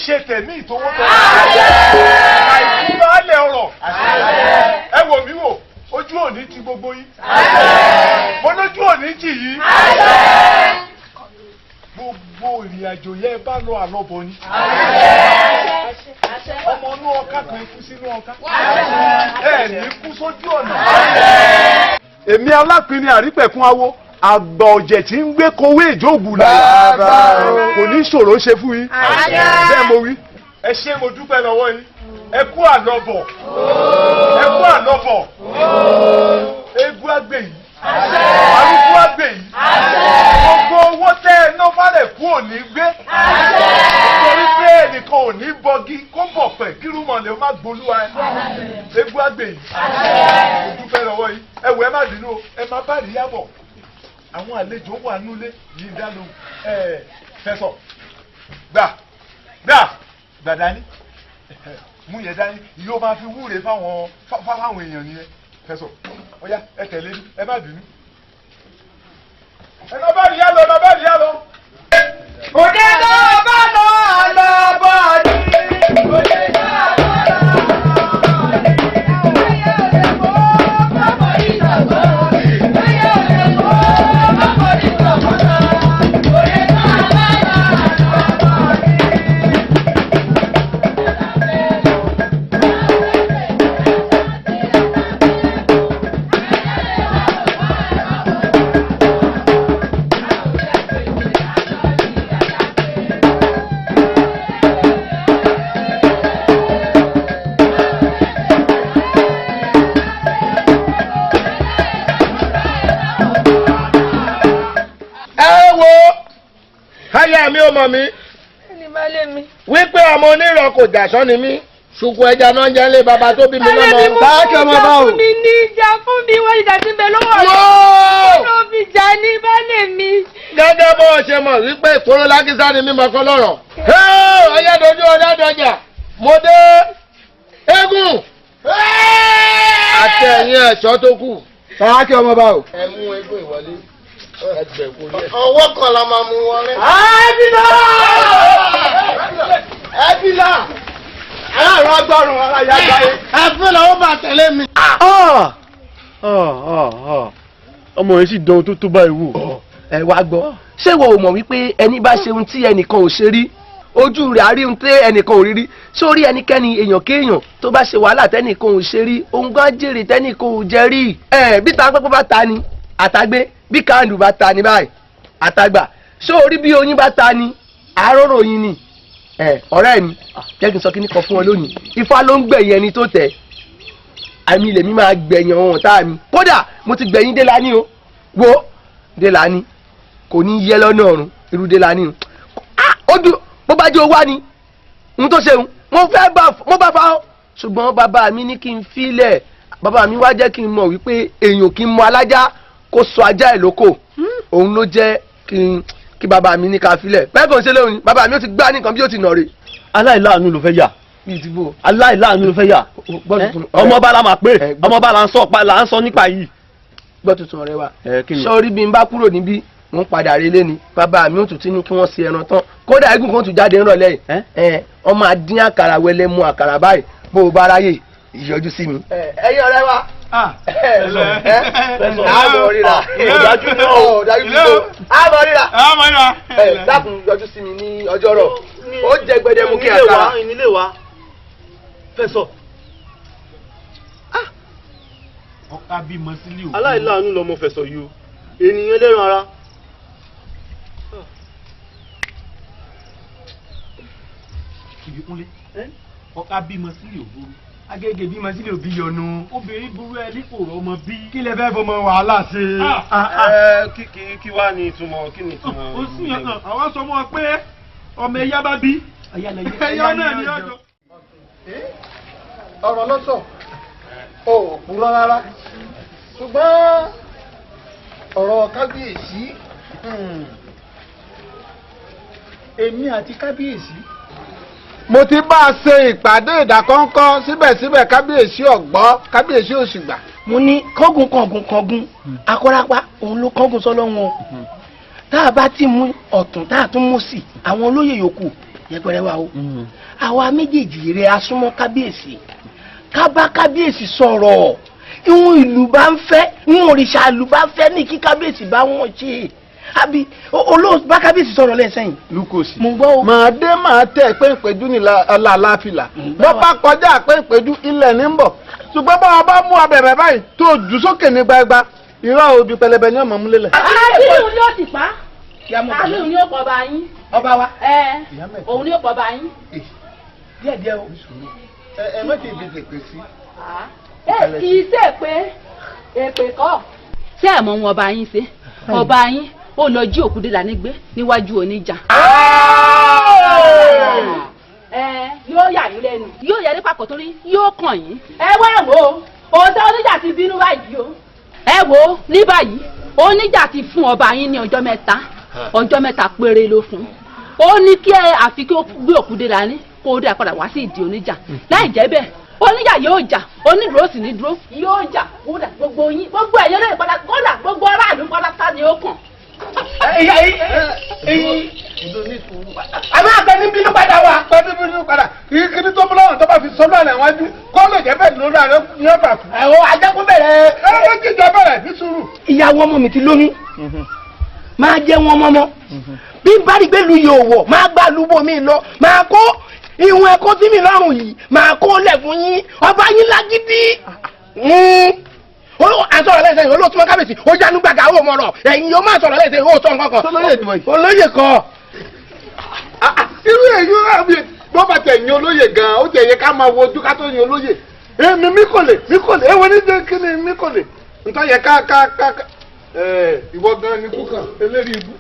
Ṣe tẹ̀mí ìtòwó tọ́. Àìkú baálẹ̀ ọ̀rọ̀. Ẹ wò mí wò, ojú òní ti gbogbo yín. Mo lójú òní tì yín. Gbogbo ìrìn àjò yẹn bá lọ àlọ́bọ̀ ni. Ọmọ inú ọkà kan kú sínú ọkà. Ẹ ní kú sójú ọ̀nà. Èmi alápinni àrípẹ̀kun awo, àgbà ọ̀jẹ̀ tí ń gbé kowé ìjóògùn lára kò ní ṣòro ṣe fún yín. Bẹ́ẹ̀ mo wí. Ẹ ṣé, mo dúpẹ́ lọ́wọ́ yín. Ẹ kú àlọ́bọ̀, ẹ kú àlọ́bọ̀. Eégún àgbè yìí, arúgbó àgbè yìí, gbogbo owó tẹ́ ẹ ná fálẹ̀ kú ò ní gbé. Nítorí pé ẹnìkan ò ní bọgi kó bọ̀ pẹ̀ kírúmọ̀lẹ́ má gbolúwa ẹ. Eégún àgbè yìí, mo dúpẹ́ lọ́wọ́ yín. Ẹ wò, ẹ má bínú o, ẹ má bá ìyá bọ̀. Àwọn àlejò wà nulẹ̀ yìí dá lóhùn. Ẹ fẹsọ̀ gbà gbà gbà dání, mú yẹn dání, yóò máa fi wúre fáwọn èèyàn nìyẹn. Fẹsọ̀ ọ̀yá, ẹ tẹ̀lé, ẹ má bínú. Ẹ má bá ìyá lọ, ẹ má bá ìyá lọ. Òde tó bá lọ àlọ́ bọ̀ ni. Òde tó bá lọ. Káyà mi ò mọ̀ mí. Wípé ọmọ onírọ̀ kò jàsán ni mí. Ṣùkú ẹja náà ń jẹ́ lé bàbá tó bí mi lọ́mọ. Báàkì ọmọ bá o. Ìjà fún mi ní ìjà fún mi, wọ́n ìjà tí ń bẹ lọ́wọ́ rẹ̀. Kí ló fi jà ní baálé mi? Gẹ́gẹ́ bó o ṣe mọ̀ wípé ìkóró lákísà ni mímọ kan lọ́rọ̀. Ọyẹ́dojú ọ̀dọ́dọ̀jà, mo dé eégún àti ẹ̀yin ẹ̀ṣọ́ tó kù. Báàkì ọmọ bá o. Ẹ mú eégún ìwọlé. Ọwọ́ kan la máa mú wọlé. Àbílọ̀! Ẹbí là aláàrọ̀ agbọ́rùn aláya gbáyé. Ẹ fún lọ́wọ́ bá tẹ̀lé mi. Ọmọ yẹn sì dán tó tó báyìí wò. Ẹ wá gbọ́, ṣé ìwọ ò mọ̀ wípé ẹni bá ṣe ohun tí ẹnìkan ò ṣe rí, ojú rẹ̀ á rí ohun tí ẹnìkan ò rí rí? Sórí ẹnikẹ́ni, èèyàn kéèyàn tó bá ṣe wàhálà tẹ́nìkan ò ṣe rí, òun gan jèrè tẹ́nìkan ò jẹ rí. Ẹ bí ta pẹ́pẹ́ bá ta ni àtàgbé, bí káàndù bá ta ni báyìí àtàgbà, sórí bí oyin bá ta ni àárọ̀rọ̀ oyin ni. Ẹ ọ̀rẹ́ mi, jẹ́ kí n sọ kíní kan fún ọ lónìí. Ifá ló ń gbẹ̀yìn ẹni tó tẹ̀, àmì lèmi máa gbẹ̀yìn ọ̀hún ọ̀tá mi. Kódà mo ti gbẹ̀yìn Délání o. Wo Délání kò ní yẹ lọ́nà ọ̀run, irú Délání o. Ó dùn bó bá jẹ́ owó wá ni n tó ṣeun, mo fẹ́ bá mo bá fa ọ́, ṣùgbọ́n bàbá mi ní kí n filẹ̀. Bàbá mi wá jẹ́ kí n mọ̀ wípé èèyàn kì í mọ alájá kó sọ ajá ẹ̀ lóko. Òun ló jẹ́ kí bàbá mi ní ká filẹ̀. Bẹ́ẹ̀ kò ń ṣe lóhun, bàbá mi ó ti gbá nìkan bí ó ti nà rè. Aláìláàánú ló fẹ́ yà. Aláìláàánú ló fẹ́ yà. Ọmọ bá la máa pé ọmọ bá la ń sọ nípa yìí. Gbọ́ tuntun ọ̀rẹ́ wa, sọ́ọ́rí bí n bá kúrò níbí, mo ń padà relé ni. Bàbá mi ò tún ti ní kí wọ́n ṣe ẹran tán, kódà eégún kan tún jáde ńrọ̀lẹ́ yìí. Ẹ ọmọ adín àkàrà wẹlé mu àkàrà báyìí, bó o bá ráyè ìyọjú sí mi. Ẹ̀yin ọ̀rẹ́ wa, àbọ̀ ríra, àbọ̀ ríra, ẹ dákun yọjú sí mi ní ọjọ́rọ̀, ó jẹ gbẹdẹmukẹ àkàrà. Nílé wa fẹsọ. Ọ̀ka bímọ sílé òkú. Aláìláàánú lọmọ fẹsọ yìí o, ènìyàn ẹlẹ́ran ara. Ìbíkúnlé, ọ̀ka bímọ sílé òbúrú. Agége bímọ sílé òbí yọnu. Obìnrin burú ẹ ní kò rọmọ bí. Kí lẹ fẹ́ fọmọ wàhálà ṣe. Kí wàá ní ìtumọ̀, kí ni ìtumọ̀? Ó sún yàn kan, àwọn sọ mọ́ ọ pé ọmọ ẹ̀yà bá bí. Ẹ̀yà náà ni ọjọ́. Ọ̀rọ̀ lọ́sọ̀ ò purọ́ rárá, ṣùgbọ́n ọ̀rọ̀ kábíyèsí, èmi àti kábíyèsí, mo ti bá a ṣe ìpàdé ìdákọ́ńkọ́, síbẹ̀síbẹ̀ kábíyèsí ọ̀gbọ́, kábíyèsí ò sì gbà. Mo ní kángun kángun kángun akọ́rápá òun ló kángun sọ́lọ́run o. Tá a bá ti mú ọ̀tún, tá a tún mú sí àwọn olóyè yòókù yẹpẹrẹ wa o. Àwa méjèèjì rẹ asúnmọ́ kábíyèsí, ká bá kábíyèsí sọ̀rọ̀. Ìhun ìlú bá ń fẹ́, ìhun òrìṣà ìlú bá ń fẹ́ ní kí kábíyèsí bá wọn ṣe. Àbí olóòtú bá kábíyèsí sọ̀rọ̀ lẹ́sẹ̀yìn. Lukosi. Mo gbọ́ o. Màá dé màá tẹ̀ pé ìpẹ́jú ní làlàáfìlà. Bó bá kọjá pé ìpẹ́jú ilẹ̀ ní ń bọ̀. Ṣùgbọ́n bá wọn bá mú abẹ̀rẹ̀ báyìí tó jù sókè ní gbagba, irọ́ òbí pẹlẹbẹ ní ọmọ múlẹ̀lẹ̀. Àbílù ni ó ti pa. Àbílù ni ó pọ̀ bá yín. Ọba wa. Ẹ òun ni ó pọ̀ bá yín. Díẹ̀ díẹ̀ o. Ẹ má ti fi tèpè sí. Ẹ kì í ṣe pé èpè kọ́. Ṣé ẹ̀ mọ̀ ohun ọba yín ṣe? Ọba yín ó lọ jí òkú Délání gbé níwájú oníjà. Ẹ yóò yà yín lẹ́nu, yóò yẹ ní papọ̀ torí yóò kàn yín. Ẹ wá wò ó, òótọ́ oníjà ti bínú báyìí o. Ẹ wò ó ní báyìí, oníjà ti fún ọba yín ní ọjọ́ mẹ́ta, ọjọ́ mẹ́ta péré ló fún. Ó ní kí ẹ àfi kí ó gbé òkú Délání kó o dá padà wá sí ìdí oníjà. Láì jẹ́ bẹ́ẹ̀, oníjà yóò jà, onídùúró sì ní dúró, yóò jà. Kódà gbogbo yín, gbogbo ẹ̀yẹ́ lóye padà, kódà gbogbo aráàlú pátá ni ó kàn. Àmọ́ àgbẹ̀ ní bínú padà wá. Pẹ̀lú bínú padà, kí ni tó mú lọ́rùn tó bá fi sọ lọ́rùn àwọn ẹbí kó lè jẹ́ bẹ́ẹ̀ lórí ààrẹ ní ọ̀bà kú. Ẹ̀wọ̀n ajẹ́kùn bẹ̀rẹ̀. Ẹ̀rọ jíjọ bẹ̀rẹ̀ ní sùúrù. Ìyàwó ọmọ mi ti lóyún, máa jẹ́ wọn mọ́mọ́. Bí n bá rí pé lu yóò wọ̀, máa gbá lúbọ̀ mi lọ, máa kó ìwọ̀n ẹ̀kọ́ sí mi lọ́rùn yìí, máa kó lẹ̀ fún yín. Ọba yín lágídí. À ń sọ̀rọ̀ lẹ́sẹ̀ yìí, olóòtú mọ́ kábíyèsí, ó jánu gbàgà ó mọ̀rọ̀, ẹ̀yin yóò máa sọ̀rọ̀ lẹ́sẹ̀, ó sọ nǹkan kan. Olóyè kọ́. Irú èyí bó bá tẹ̀ yín olóyè gan-an, ó tẹ̀ yẹ ká máa wo ojú ká tó yín olóyè. Èmi mi kò lè, mi kò lè, èwo ní jẹ́ kí ni mi kò lè. Ntọ́ yẹ ká ká ká ìwọ gan ni kú kan, eléyìí ibú.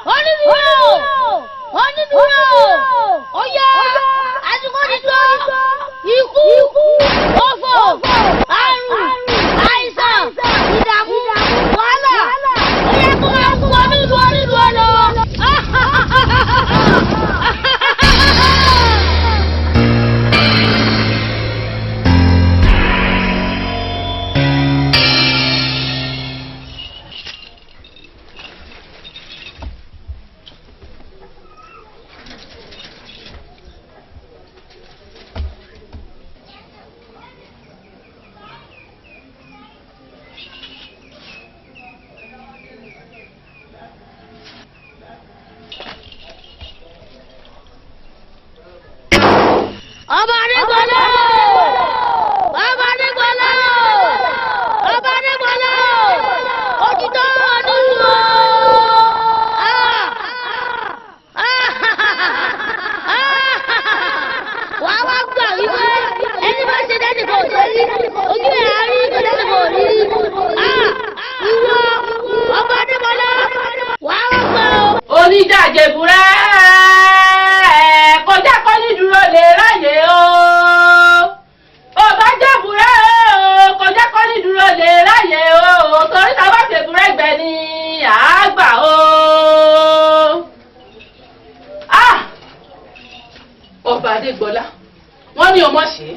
Oníbíwò! Oníbíwò! Ọba Adégbọlá! Ọba Adégbọlá! Ọba Adégbọlá! Òtítọ́ ọdún o! Wàá wá gbà wípé ẹni bá ṣe dẹ́nìkan ò ṣe rí, ojú ẹ̀ á rí kó dẹ́nìkan ò rí rí. Ìwọ Ọba Adégbọlá! Wàá wá gbà o! Oníjàjẹbùrẹ́ kọjá kọ́ ní dúró lè ráyè o. Ọba jẹ̀bùrẹ́ o kọjá kọ́ ní dúró lè ráyè o. Torí ta bá fèbùrẹ́ gbẹ ni àágbà o. Ah! Ọba Adégbọlá, wọ́n ní ọmọ ṣe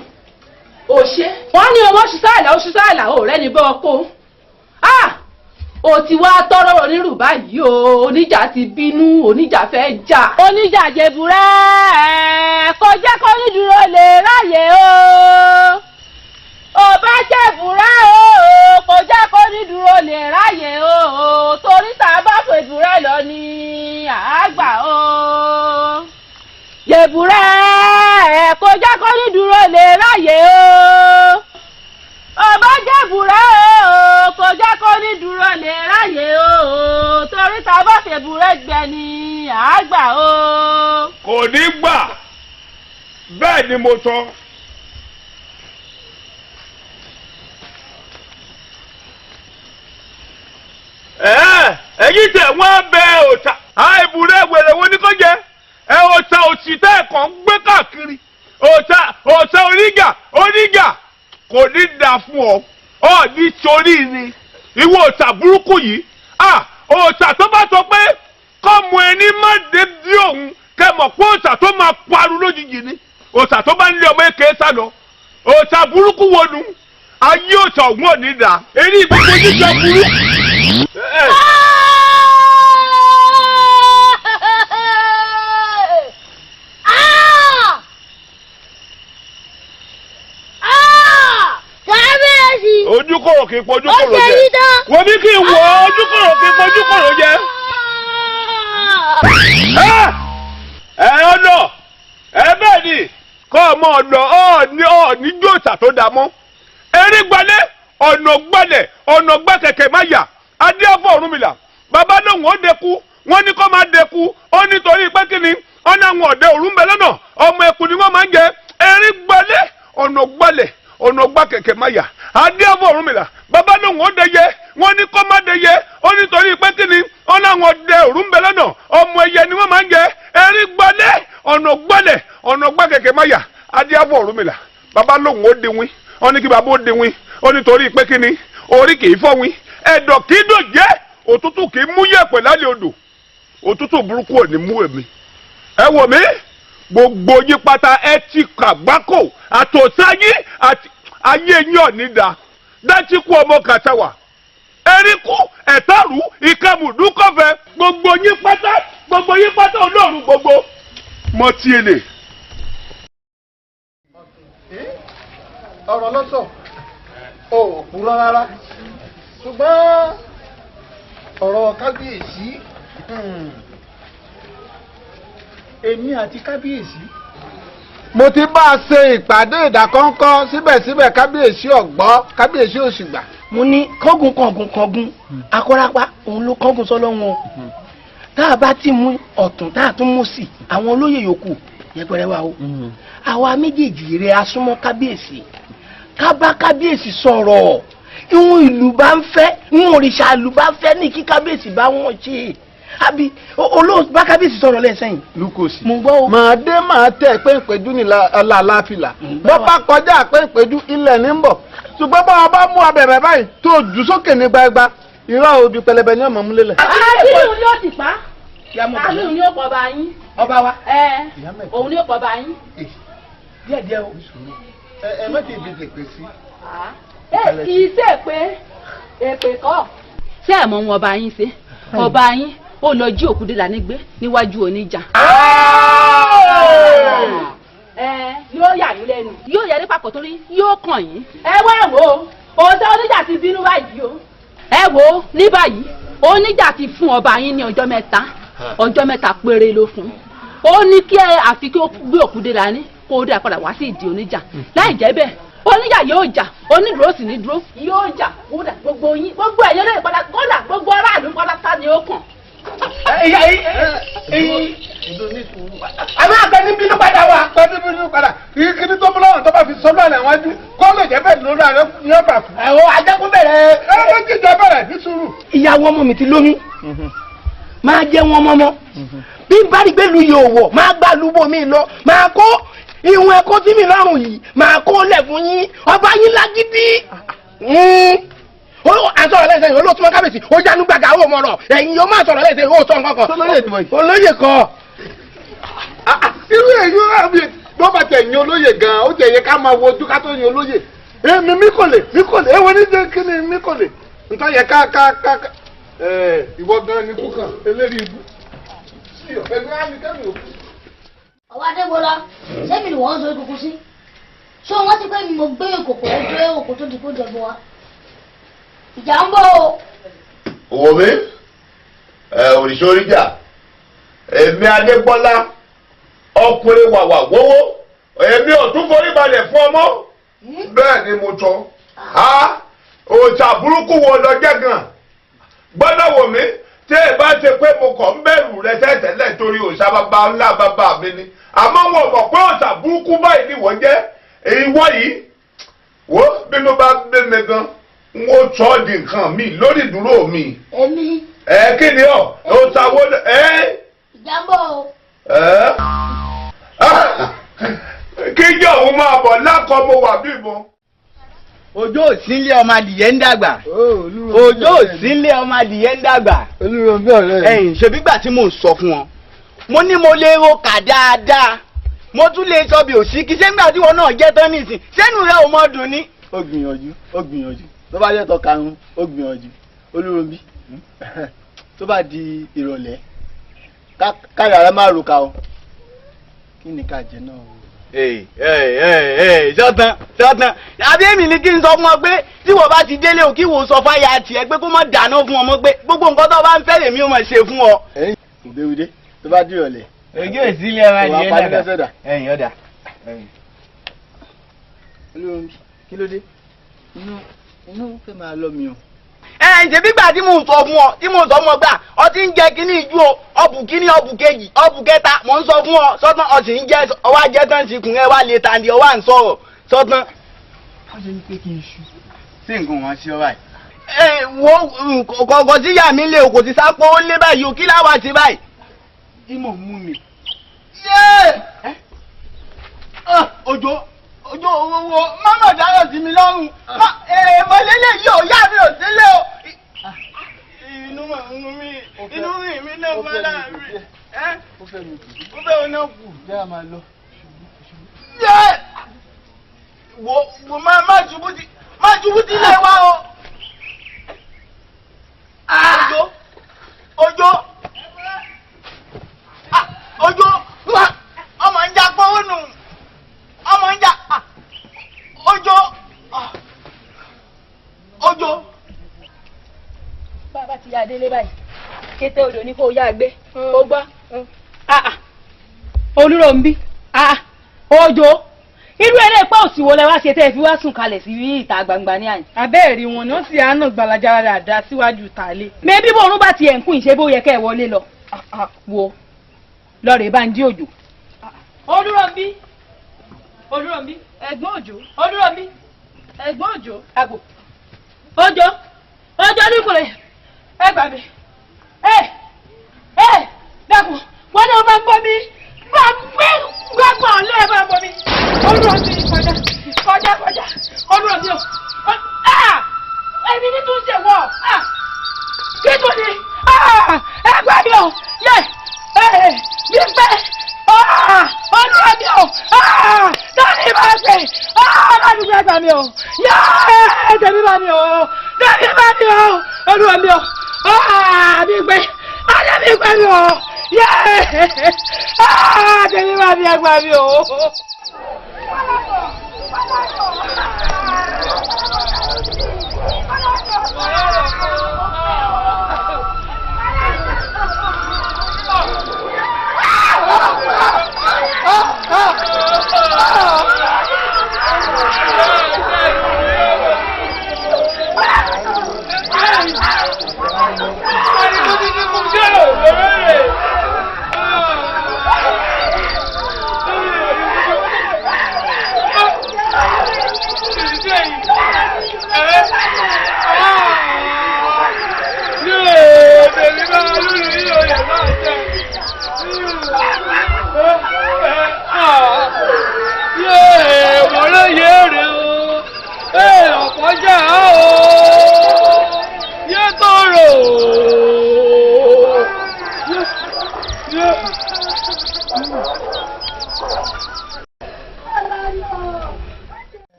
ò ṣe, wọ́n ní ọmọ ṣiṣẹ́ àlà ó ṣiṣẹ́ àlà ò rẹ́ni bọ́ ọkọ. Ah! Ó ti wá tọrọ onírù báyìí o, oníjà ti bínú, oníjà fẹ́ jà. Oníjà jẹ̀bùrẹ́ kọjá kọ́ nídúró lè ráyè o. Ọba jẹ̀bùrẹ́ o kọjá kọ́ nídúró lè ráyè o. Torí tá a bá fèbùrẹ́ lọ ní àgbà o. Jẹ̀bùrẹ́ kọjá kọ́ nídúró lè ráyè o. Ọba jẹ̀bùrẹ́ o kò jẹ́ kó ní dúró lè ráyè o, torí tá a bá fèbùrẹ́ gbẹ ni àágbà o. Kò ní gbà, bẹ́ẹ̀ ni mo sọ. Ẹ̀yin tẹ̀ wọ́n bẹ òòṣà àìbùrẹ́ wèrè wo ni kò jẹ́ ẹ òòṣà òsì tẹ́ ẹ̀ kàn ń gbé káàkiri, òòṣà òòṣà oníjà oníjà kò ní da fún ọ, ọ ní torí ni ìwọ òòṣà burúkú yìí. Òòṣà tó bá sọ pé kọ́mọ ẹni má dé bí òun kẹ́ mọ̀ pé òòṣà tó máa parun lójijì ni, òòṣà tó bá ń lé ọmọ èké sá lọ, òòṣà burúkú wo nu ayé òòṣà òun ò ní da eré gbogbo jíjọ burú. Ojúkòrò kì í pojúkòrò jẹ. Wọ́n ní kí n wọ ojúkòrò kì í pojúkòrò jẹ. Ẹ ọ̀nà ẹ bẹ́ẹ̀ ni kọ́ ọmọ ọ̀nà ọ̀ọ́ni ọ̀ọ́ni jòòsà tó dà mọ́. Eré gbalẹ̀ ọ̀nà gbalẹ̀ ọ̀nà gbà kẹ̀kẹ́ má yà adéọ́fọ̀ Ọ̀rúnmìlà bàbá lòun ó dẹku wọ́n ní kó máa dẹku ó nítorí pé kí ni ọ̀nà àwọn ọ̀dẹ òrùn bẹ lọ́nà ọmọ ẹkùn ni wọ́n máa ń jẹ. Eré gbalẹ̀ ọ̀nà gbalẹ̀ ọ̀nà gbà kẹ̀kẹ́ má yà adéọ́fọ̀ Ọ̀rúnmìlà bàbá lòun ó dẹyẹ wọ́n ní kó má dẹyẹ ó nítorí pé kí ni ọ̀nà àwọn ọ̀dẹ òrùn bẹ lọ́nà ọmọ ẹyẹ ni wọ́n máa ń jẹ. Eré gbalẹ̀ ọ̀nà gbalẹ̀ ọ̀nà gbà kẹ̀kẹ́ má yà adéọ́fọ̀ Ọ̀rúnmìlà bàbá lòun ó diwin wọ́n ní kí bàbá ó diwin ó nítorí pé kí ni orí kì í fọ́win ẹ̀dọ̀ kì í dòjẹ́ òtútù kì í mú yẹ̀pẹ̀ lálẹ́ odò òtútù burúkú ò ní mú èmi. Ẹ wò mí gbogbo yín pátá ẹ ti kàgbákò àtòsáyé àti ayé yín ò ní da dájíkú ọmọ kàtàwà eríkú ẹ̀tàrú ìkàmùdúkọ̀fẹ́ gbogbo yín pátá olóòrùn gbogbo mọtí èlé. Ọ̀rọ̀ lọ́sọ̀ ò purọ́ rárá, ṣùgbọ́n ọ̀rọ̀ kábíyèsí, èmi àti kábíyèsí mo ti bá a ṣe ìpàdé ìdákọ́ńkọ́, síbẹ̀síbẹ̀ kábíyèsí ọ̀gbọ́, kábíyèsí ò sì gbà. Mo ní kángun kángun kángun akọ́rápá òun ló kángun sọ́lọ́run o. Tá a bá ti mú ọ̀tún tá a tún mú sí àwọn olóyè yòókù yẹpẹrẹ wa o. Àwa méjèèjì rẹ asúnmọ́ kábíyèsí, ká bá kábíyèsí sọ̀rọ̀, ìhun ìlú bá ń fẹ́, ìhun òrìṣà ìlú bá ń fẹ́ ní kí kábíyèsí bá wọn ṣe. Àbí olóòtú bá kábíyèsí sọ̀rọ̀ lẹ́sẹ̀yìn. Lukosi. Mo gbọ́ o. Màá dé màá tẹ̀ pé ìpẹ́jú ní làlàáfìlà. Bó bá kọjá pé ìpẹ́jú ilẹ̀ ní ń bọ̀. Ṣùgbọ́n bá wọn bá mú abẹ̀bẹ̀ báyìí tó jù sókè ní gbagba, irọ́ òbí pẹlẹbẹ ní ọmọ múlẹ̀lẹ̀. Àbílù ni ó ti pa. Àbílù ni ó pọ̀ bá yín. Ọba wa. Ẹ òun ni ó pọ̀ bá yín. Díẹ̀ díẹ̀ o. Ẹ má ti fi tèpè sí. Ẹ kì í ṣe pé èpè kọ́. Ṣé ẹ̀ mọ ohun ọba yín ṣe? Ọba yín ó lọ jí òkú Délàní gbé níwájú oníjà. Ẹ yóò yà yín lẹ́nu. Yóò yẹ ní papọ̀ torí yóò kàn yín. Ẹ wá wò ó, òótọ́ oníjà ti bínú báyìí o. Ẹ wò ó ní báyìí, oníjà ti fún ọba yín ní ọjọ́ mẹ́ta, ọjọ́ mẹ́ta péré ló fún. Ó ní kí ẹ àfi kí ó gbé òkú Délàní Kó o dá padà wá sí ìdí oníjà. Láì jẹ́ bẹ́ẹ̀, oníjà yóò jà, onídùúró sì ní dúró yóò jà. Kódà gbogbo yín, gbogbo ẹ̀yẹ́ lóye padà, kódà gbogbo aráàlú padà ni ó kàn. Àmọ́ àgbẹ̀ni bínú padà wá. Àgbẹ̀ni bínú padà. Kíni tó mú lọ́rùn tó bá fi sọ́nù àlẹ́ wájú kó lè jẹ́ bẹ́ẹ̀ lórí ààrẹ ní ọ̀bà kú. Ẹ̀wọ̀n ajẹ́kùn bẹ̀rẹ̀. Ẹ ló jíjẹ bẹ̀rẹ̀ ní sùúrù. Ìyàwó ọmọ mi ti lóyún, máa jẹ́ wọn mọ́mọ́. Bí n bá rí pé lu yóò wọ̀, máa gbà lúbọ̀ mi lọ, máa kó ìwọ̀n ẹ̀kọ́ tí mi lọ́rùn yìí, máa kó lẹ̀ fún yín. Ọba yín lágídí àsọ̀rọ̀ lẹ́sẹ̀ yìí, olóòtú mọ́ kábíyèsí ó jánu gbàgà ó mọ̀rọ̀ ẹ̀yìn yóò máa sọ̀rọ̀ lẹ́sẹ̀ ó sọ nǹkan kan. Olóyè kọ́. Irú èyí àbí bó bá tẹ̀ yan olóyè gan-an, ó tẹ̀ yẹ ká máa wojú ká tó yan olóyè. Èmi mi kò lè, mi kò lè, èwo ní jẹ́ kí ni mi kò lè. Nǹkan yẹ ká ká ká ká. Ìwọ gan ni kú kan, eléyìí ibú. Ẹgbẹ́ á ní kẹ́mi òkú. Ọba Adégbọlá, sẹ́mi ni wọ́n ń sọ ìkòkò sí. Ṣé wọ́n ti pé mo gbé ìkòkò ẹ gbé òkò tó di kó jẹ̀bọ wa? Ìjà ń bọ̀ o. Òwò mi ẹ òrìṣà oríjà, èmi Adégbọlá ọkùnrin wàwà wówó, èmi ò tún forí balẹ̀ fún ọmọ bẹ́ẹ̀ ni mo tọ́ ha. Òòṣà burúkú wo lọ jẹ́ gan gbọ́dọ̀ wò mí tí ẹ bá ṣe pé mo kàn ń bẹ̀rù rẹ tẹ́tẹ́lẹ̀ torí òòṣà bàbá ńlá bàbá mi ni, àmọ́ wọn mọ̀ pé òòṣà burúkú báyìí ni wọ́n jẹ́. Ìwọ yìí wo bí mo bá gbé mi gan n ó sọ ọ́ di nǹkan mi lórí ìdúró mi. Èmi. Ẹ kí ni ọ òòṣà wo ẹ. Ìjà ń bọ̀ o. Ẹ kíjọ òun máa bọ̀ lákọ̀ mo wà bí ìbọn. Òjò òsínlé ọmọ adìyẹ ń dàgbà. Òjò òsínlé ọmọ adìyẹ ń dàgbà. Ẹ̀yìn ṣebígbà tí mò ń sọ fún wọn, mo ní mo lè ro kà dáadáa, mo tún lè sọ bí òsì kí sẹ́ńgbà tí wọn náà jẹ́ tán nísìn sẹ́nu rẹ ò mọ dùn ní. Ó gbìyànjú, ó gbìyànjú. Tó bá jẹ́ tọkarun, ó gbìyànjú. Olúròǹbí, tó bá di ìrọ̀lẹ́ káyọ̀ ara máa ro ka o. Kí ni ká jẹ náà o? Sọ́tàn sọ́tàn, àbí èmi ni kí n sọ fún ọ pé tí wọ́n bá ti délé o, kí wọ́n sọ fáyà tiẹ̀ pé kó má dáná fún ọmọ pé gbogbo nǹkan tó bá ń fẹ́ lèmi ò máa ṣe fún ọ. Òdewùdé, tó bá dìrọ̀lẹ́. Ojú òsínlé ọmọ adìyẹ ń dàgbà. Ẹ̀yìn ọ̀dà. Olúròǹbí, kí ló dé? Inú fẹ́ máa lọ mi o. Ẹ ǹjẹ́ bí gbà tí mò ń sọ fún ọ, tí mò ń sọ fún ọ gbà ọ ti ń jẹ kíní ìjú o, ọbù kíní, ọbù kejì, ọbù kẹta, mò ń sọ fún ọ sọtán, ọ sì ń jẹ ọwọ́ ajẹ́ tán síkùn ẹ wá lè tàǹdì ọwọ́ à ń sọ̀rọ̀ sọtán. Wọ́n ṣe ní pé kí n ṣu. Sí nǹkan wọn ṣe ọ báyìí. Ẹ wo kọ̀ọ̀kan sí yà mí lé o, kò ti sápó ó lé báyìí o, kí láwa ti báyìí. Ìmọ̀ mú mi. Yéé! Òjò òjò owó mọ́mọ́ dárò sí mi lọ́rùn. Èèmọ̀ lélẹ̀ yìí ò yá mi ò sílé o. Inú mi inú mi mi náà máa láàrin. Ó fẹ́ mi kù. Ó fẹ́ òun náà kù. Jẹ́ àmà lọ. Yé! Wo wo má má ṣubú ti má ṣubú ti lé wa o. Òjò òjò òjò ọmọ ń jà pọ́wọ́ nù, ọmọ ń jà. Òjò òjò. Bàbá ti yá délé báyìí, kété odò ní kó o yá gbé o gbọ́. Olúròǹbí, òjò, irú eré ipá òsì wo lẹ wá ṣe tẹ́ ẹ fi wá sùn kalẹ̀ sí ìta gbangba ní àyè. Abẹ́ẹ̀rí wọn ni wọ́n sì á nà gbalaja dáadáa síwájú tàlé. Mẹ́bí bòrún bá tiẹ̀ ń kún ìṣe bó yẹ kẹ́ ẹ wọlé lọ. Wo lọ́ọ̀rẹ́ bá ń jí òjò. Olúròǹbí, Olúròǹbí, ẹ̀gbọ́n òjò, Olúròǹbí, ẹ̀gbọ́n òjò. Àgbò òjò òjò nìkùnrin ẹ gbà mí. Ẹ ẹ dákun, wọn náà bá ń bọ́ mi, bá ń gbé gbàgbọ́ ọ̀lẹ́ bá ń bọ́ mi. Olúròǹbí, kọjá kọjá kọjá, Olúròǹbí o, èmi ní tún ṣe wọ̀ kí tún ni ẹ gbà mí o, yẹ ẹ mi pẹ́. Olúròǹbí o, tani bá ṣe ládùúgbò ẹ gbà mí o, yẹ tẹ̀mí bá mi o, tẹ̀mí bá mi o, Olúròǹbí o, mi gbé ayé mi gbé mi o, yẹ tẹ̀mí bá mi, ẹ gbà mí o.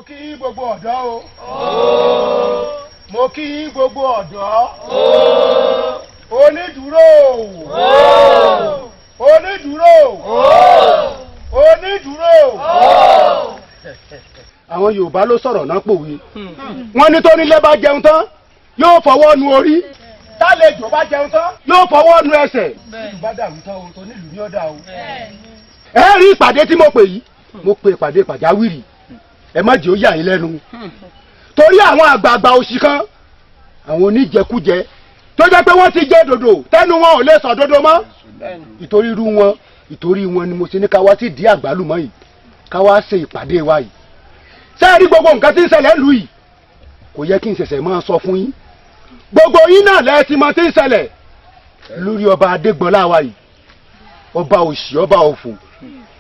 Mo kí yín gbogbo ọ̀dọ́ o. Mo kí yín gbogbo ọ̀dọ́. Onídùúró. Onídùúró. Onídùúró. Àwọn Yorùbá ló sọ̀rọ̀ náà pòwe. Wọ́n ní tónílé bá jẹun tán yóò fọwọ́ nu orí. Tálejò bá jẹun tán yóò fọwọ́ nu ẹsẹ̀. Ìlú bá dàrú tán o, tó nílùú ní ọ̀dà o. Ẹ rí ìpàdé tí mo pè yìí, mo pe ìpàdé pàjáwìrì. Ẹ má jẹ́ ó yà yín lẹ́nu torí àwọn àgbààgbà òṣì kan, àwọn oníjẹkújẹ tó jẹ́ pé wọ́n ti jẹ dòdò tẹ́nu wọn ò lè sọ dòdò mọ́. Ìtorí irú wọn, ìtorí wọn ni mo ṣe ní ká wá sí ìdí àgbálùmọ́ yìí, ká wá ṣe ìpàdé wa yìí. Ṣé ẹ rí gbogbo nǹkan tí ń ṣẹlẹ̀ lù yìí? Kò yẹ kí n ṣẹ̀ṣẹ̀ máa sọ fún yín. Gbogbo yín náà lẹ ti mọ tí ń ṣẹlẹ̀ lórí ọba Adégbọlá wa yìí, ọba òṣì, ọba òfò.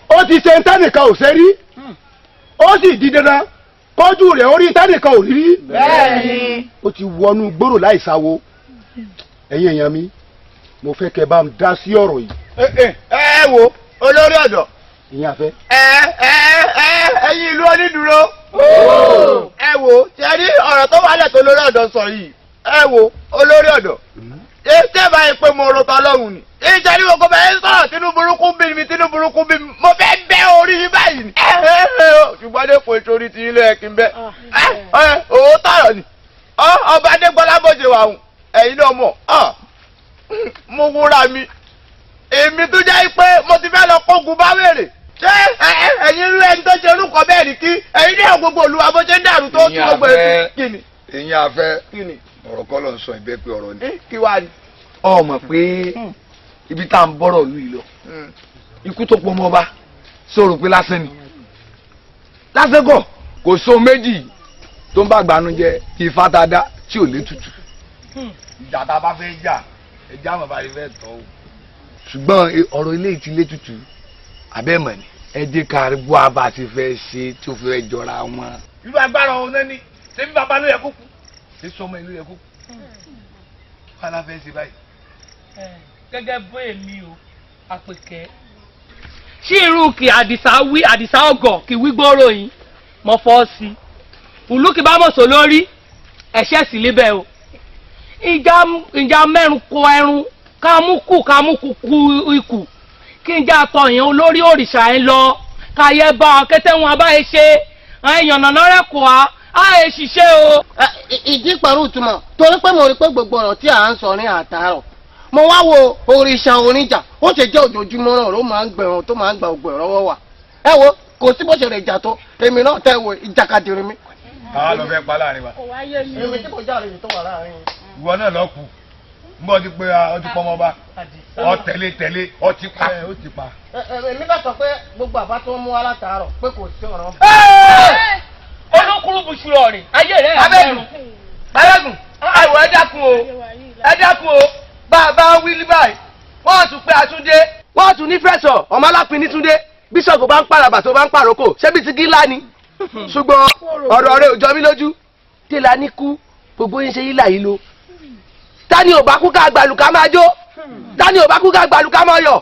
Ó ti ṣe ntẹ́nìkan ò ṣe rí, ó sì di dandan kọjú rẹ̀ orí tẹ́nìkan ò rí rí. Bẹ́ẹ̀ni. Ó ti wọnú gbòòrò láì sáwo. Ẹ̀yin èèyàn mi, mo fẹ́ kẹ́ bá ń dá sí ọ̀rọ̀ yìí. Ẹ wo olórí ọ̀dọ́. Ìyẹn àfẹ́. Ẹ ẹ ẹ ẹ̀yin ìlú onídùúró. Ẹ wo ṣe rí ọ̀rọ̀ tó wà lẹ́tọ̀ olórí ọ̀dọ́ sọ yìí. Ẹ wo olórí ọ̀dọ́. Ṣé tẹ́ báyìí pé mo ro tọ́lọ́hùn ni? Ìjẹ́ ní gbogbo bẹ́ẹ̀ ń sọ̀rọ̀ tínú burúkú bí mi, tínú burúkú bí mi, mo fẹ́ bẹ́ orí yín báyìí ni. Ṣùgbọ́n dé kò ìtorí ti ilé ẹ̀ kí n bẹ́. Òótọ́ ọ̀rọ̀ ni. Ọba Adégbọlá bó ṣe wà hùn, ẹ̀yin náà mọ̀. Mo wúra mi. Èmi tó jẹ́ pé mo ti fẹ́ lọ kógun bá wèrè. Ṣé ẹ̀yin rú ẹni tó ṣe orúkọ bẹ́ẹ̀ ni kí ẹ̀yin ní gbogbo olúwa bó ṣe ń dàrú tó tún gbogbo ẹ̀ kí ni? Ìyẹn afẹ́ ọ̀rọ̀ kọ́ ló ń sọ ìbẹ́ pé ọ̀rọ̀ ni. Kí wàá ni? Ọmọ pé ibi tá à ń bọ́rọ̀ lù yìí lọ, ikú tó pọ̀ mọ́ ọba sọ̀rọ̀ pé lásán ni, lásán kọ́, kò sóhun méjì tó ń bá gbanú jẹ kí ifá tá a dá tí ò létùtù. Ìjà tá a bá fẹ́ jà, ẹja àmọ̀ bá rí fẹ́ tọ́ o. Ṣùgbọ́n ọ̀rọ̀ ilé ti létùtù abẹ́mọ̀ ni, ẹ jẹ́ ká bó a bá ti fẹ́ ṣe tí ó fẹ́ jọra wọn. Irú agbára ọ̀hún náà ni ṣé bí bàbá ló yẹ kó kú, ṣé sọmọ ìlú yẹ kó kú, kí wàá la fẹ́ ṣe báyìí? Gẹ́gẹ́ bó èmi o, àpèkẹ́. Ṣé irú kì Àdìsá wí, Àdìsá ọgọ̀ kì wí gbòòrò yìí, mo fọ́ sí i. Ìlú kì bá mọ̀sọ̀ lórí, ẹ̀ṣẹ̀ sì líbẹ̀ o. Ìjà mẹ́rùn kọ ẹrun, ká mú kù ká mú kú ikù. Kí n já tọ̀yìn olórí òrìṣà ẹ lọ, ká yẹ bá ọ kété wọn abáyé ṣe, èèyàn nàná rẹ̀ kọ́ a, á yẹ ṣiṣẹ́ o. Ìdí pẹ̀lú ìtumọ̀, torí pé mo rí pé gbogbo ọ̀rọ̀ tí à ń sọ ní àtàárọ̀, mo wá wo òrìṣà oníjà, ó ṣe jẹ́ ojoojúmọ́ náà ló máa ń gbẹ̀rún tó máa ń gba ògbò ìrọ́wọ́ wà. Ẹ wo kò sí bó ṣe lè jà tó, èmi náà tẹ́ wo ìjàkadì rí mi. Táwa lọ fẹ́ pa láàrin wa. Èmi tí mo já àlejò tó wà láàrin. Ìwọ náà lọ kù, n bọ́ ti pé ọ ti pọ́ ọmọ ọba, ọ tẹ̀lé tẹ̀lé, ọ ti pa. Ó ti pa. Èmi bá sọ pé gbogbo àbá tó ń mú wa látàárọ̀ pé kò sí ọ̀rọ̀. Olókùrú bùsùlọ̀ rìn, ayé rẹ̀ Abẹ́gùn, Abẹ́gùn, àìwọ̀ ẹ dákun o, ẹ dákun o. Bá a bá ń wí ní báyìí, wọ́n tún pé Àtúndé, wọ́n tún ní fẹ́sọ̀ ọmọ alápin ní Túndé. Bíṣọ̀bù bá ń pàràbà tó bá ń pàrókò, ṣé bí ti gíla ni? Ṣùgbọ́n ọ̀rọ̀ rẹ̀ ò jọ mí lójú. Tẹ́lá ní kú, gbogbo yín ṣe yílà yìí lo. Tani ò bá kú ká gbàlù ká máa jó? Tani ò bá kú ká gbàlù ká máa yọ̀?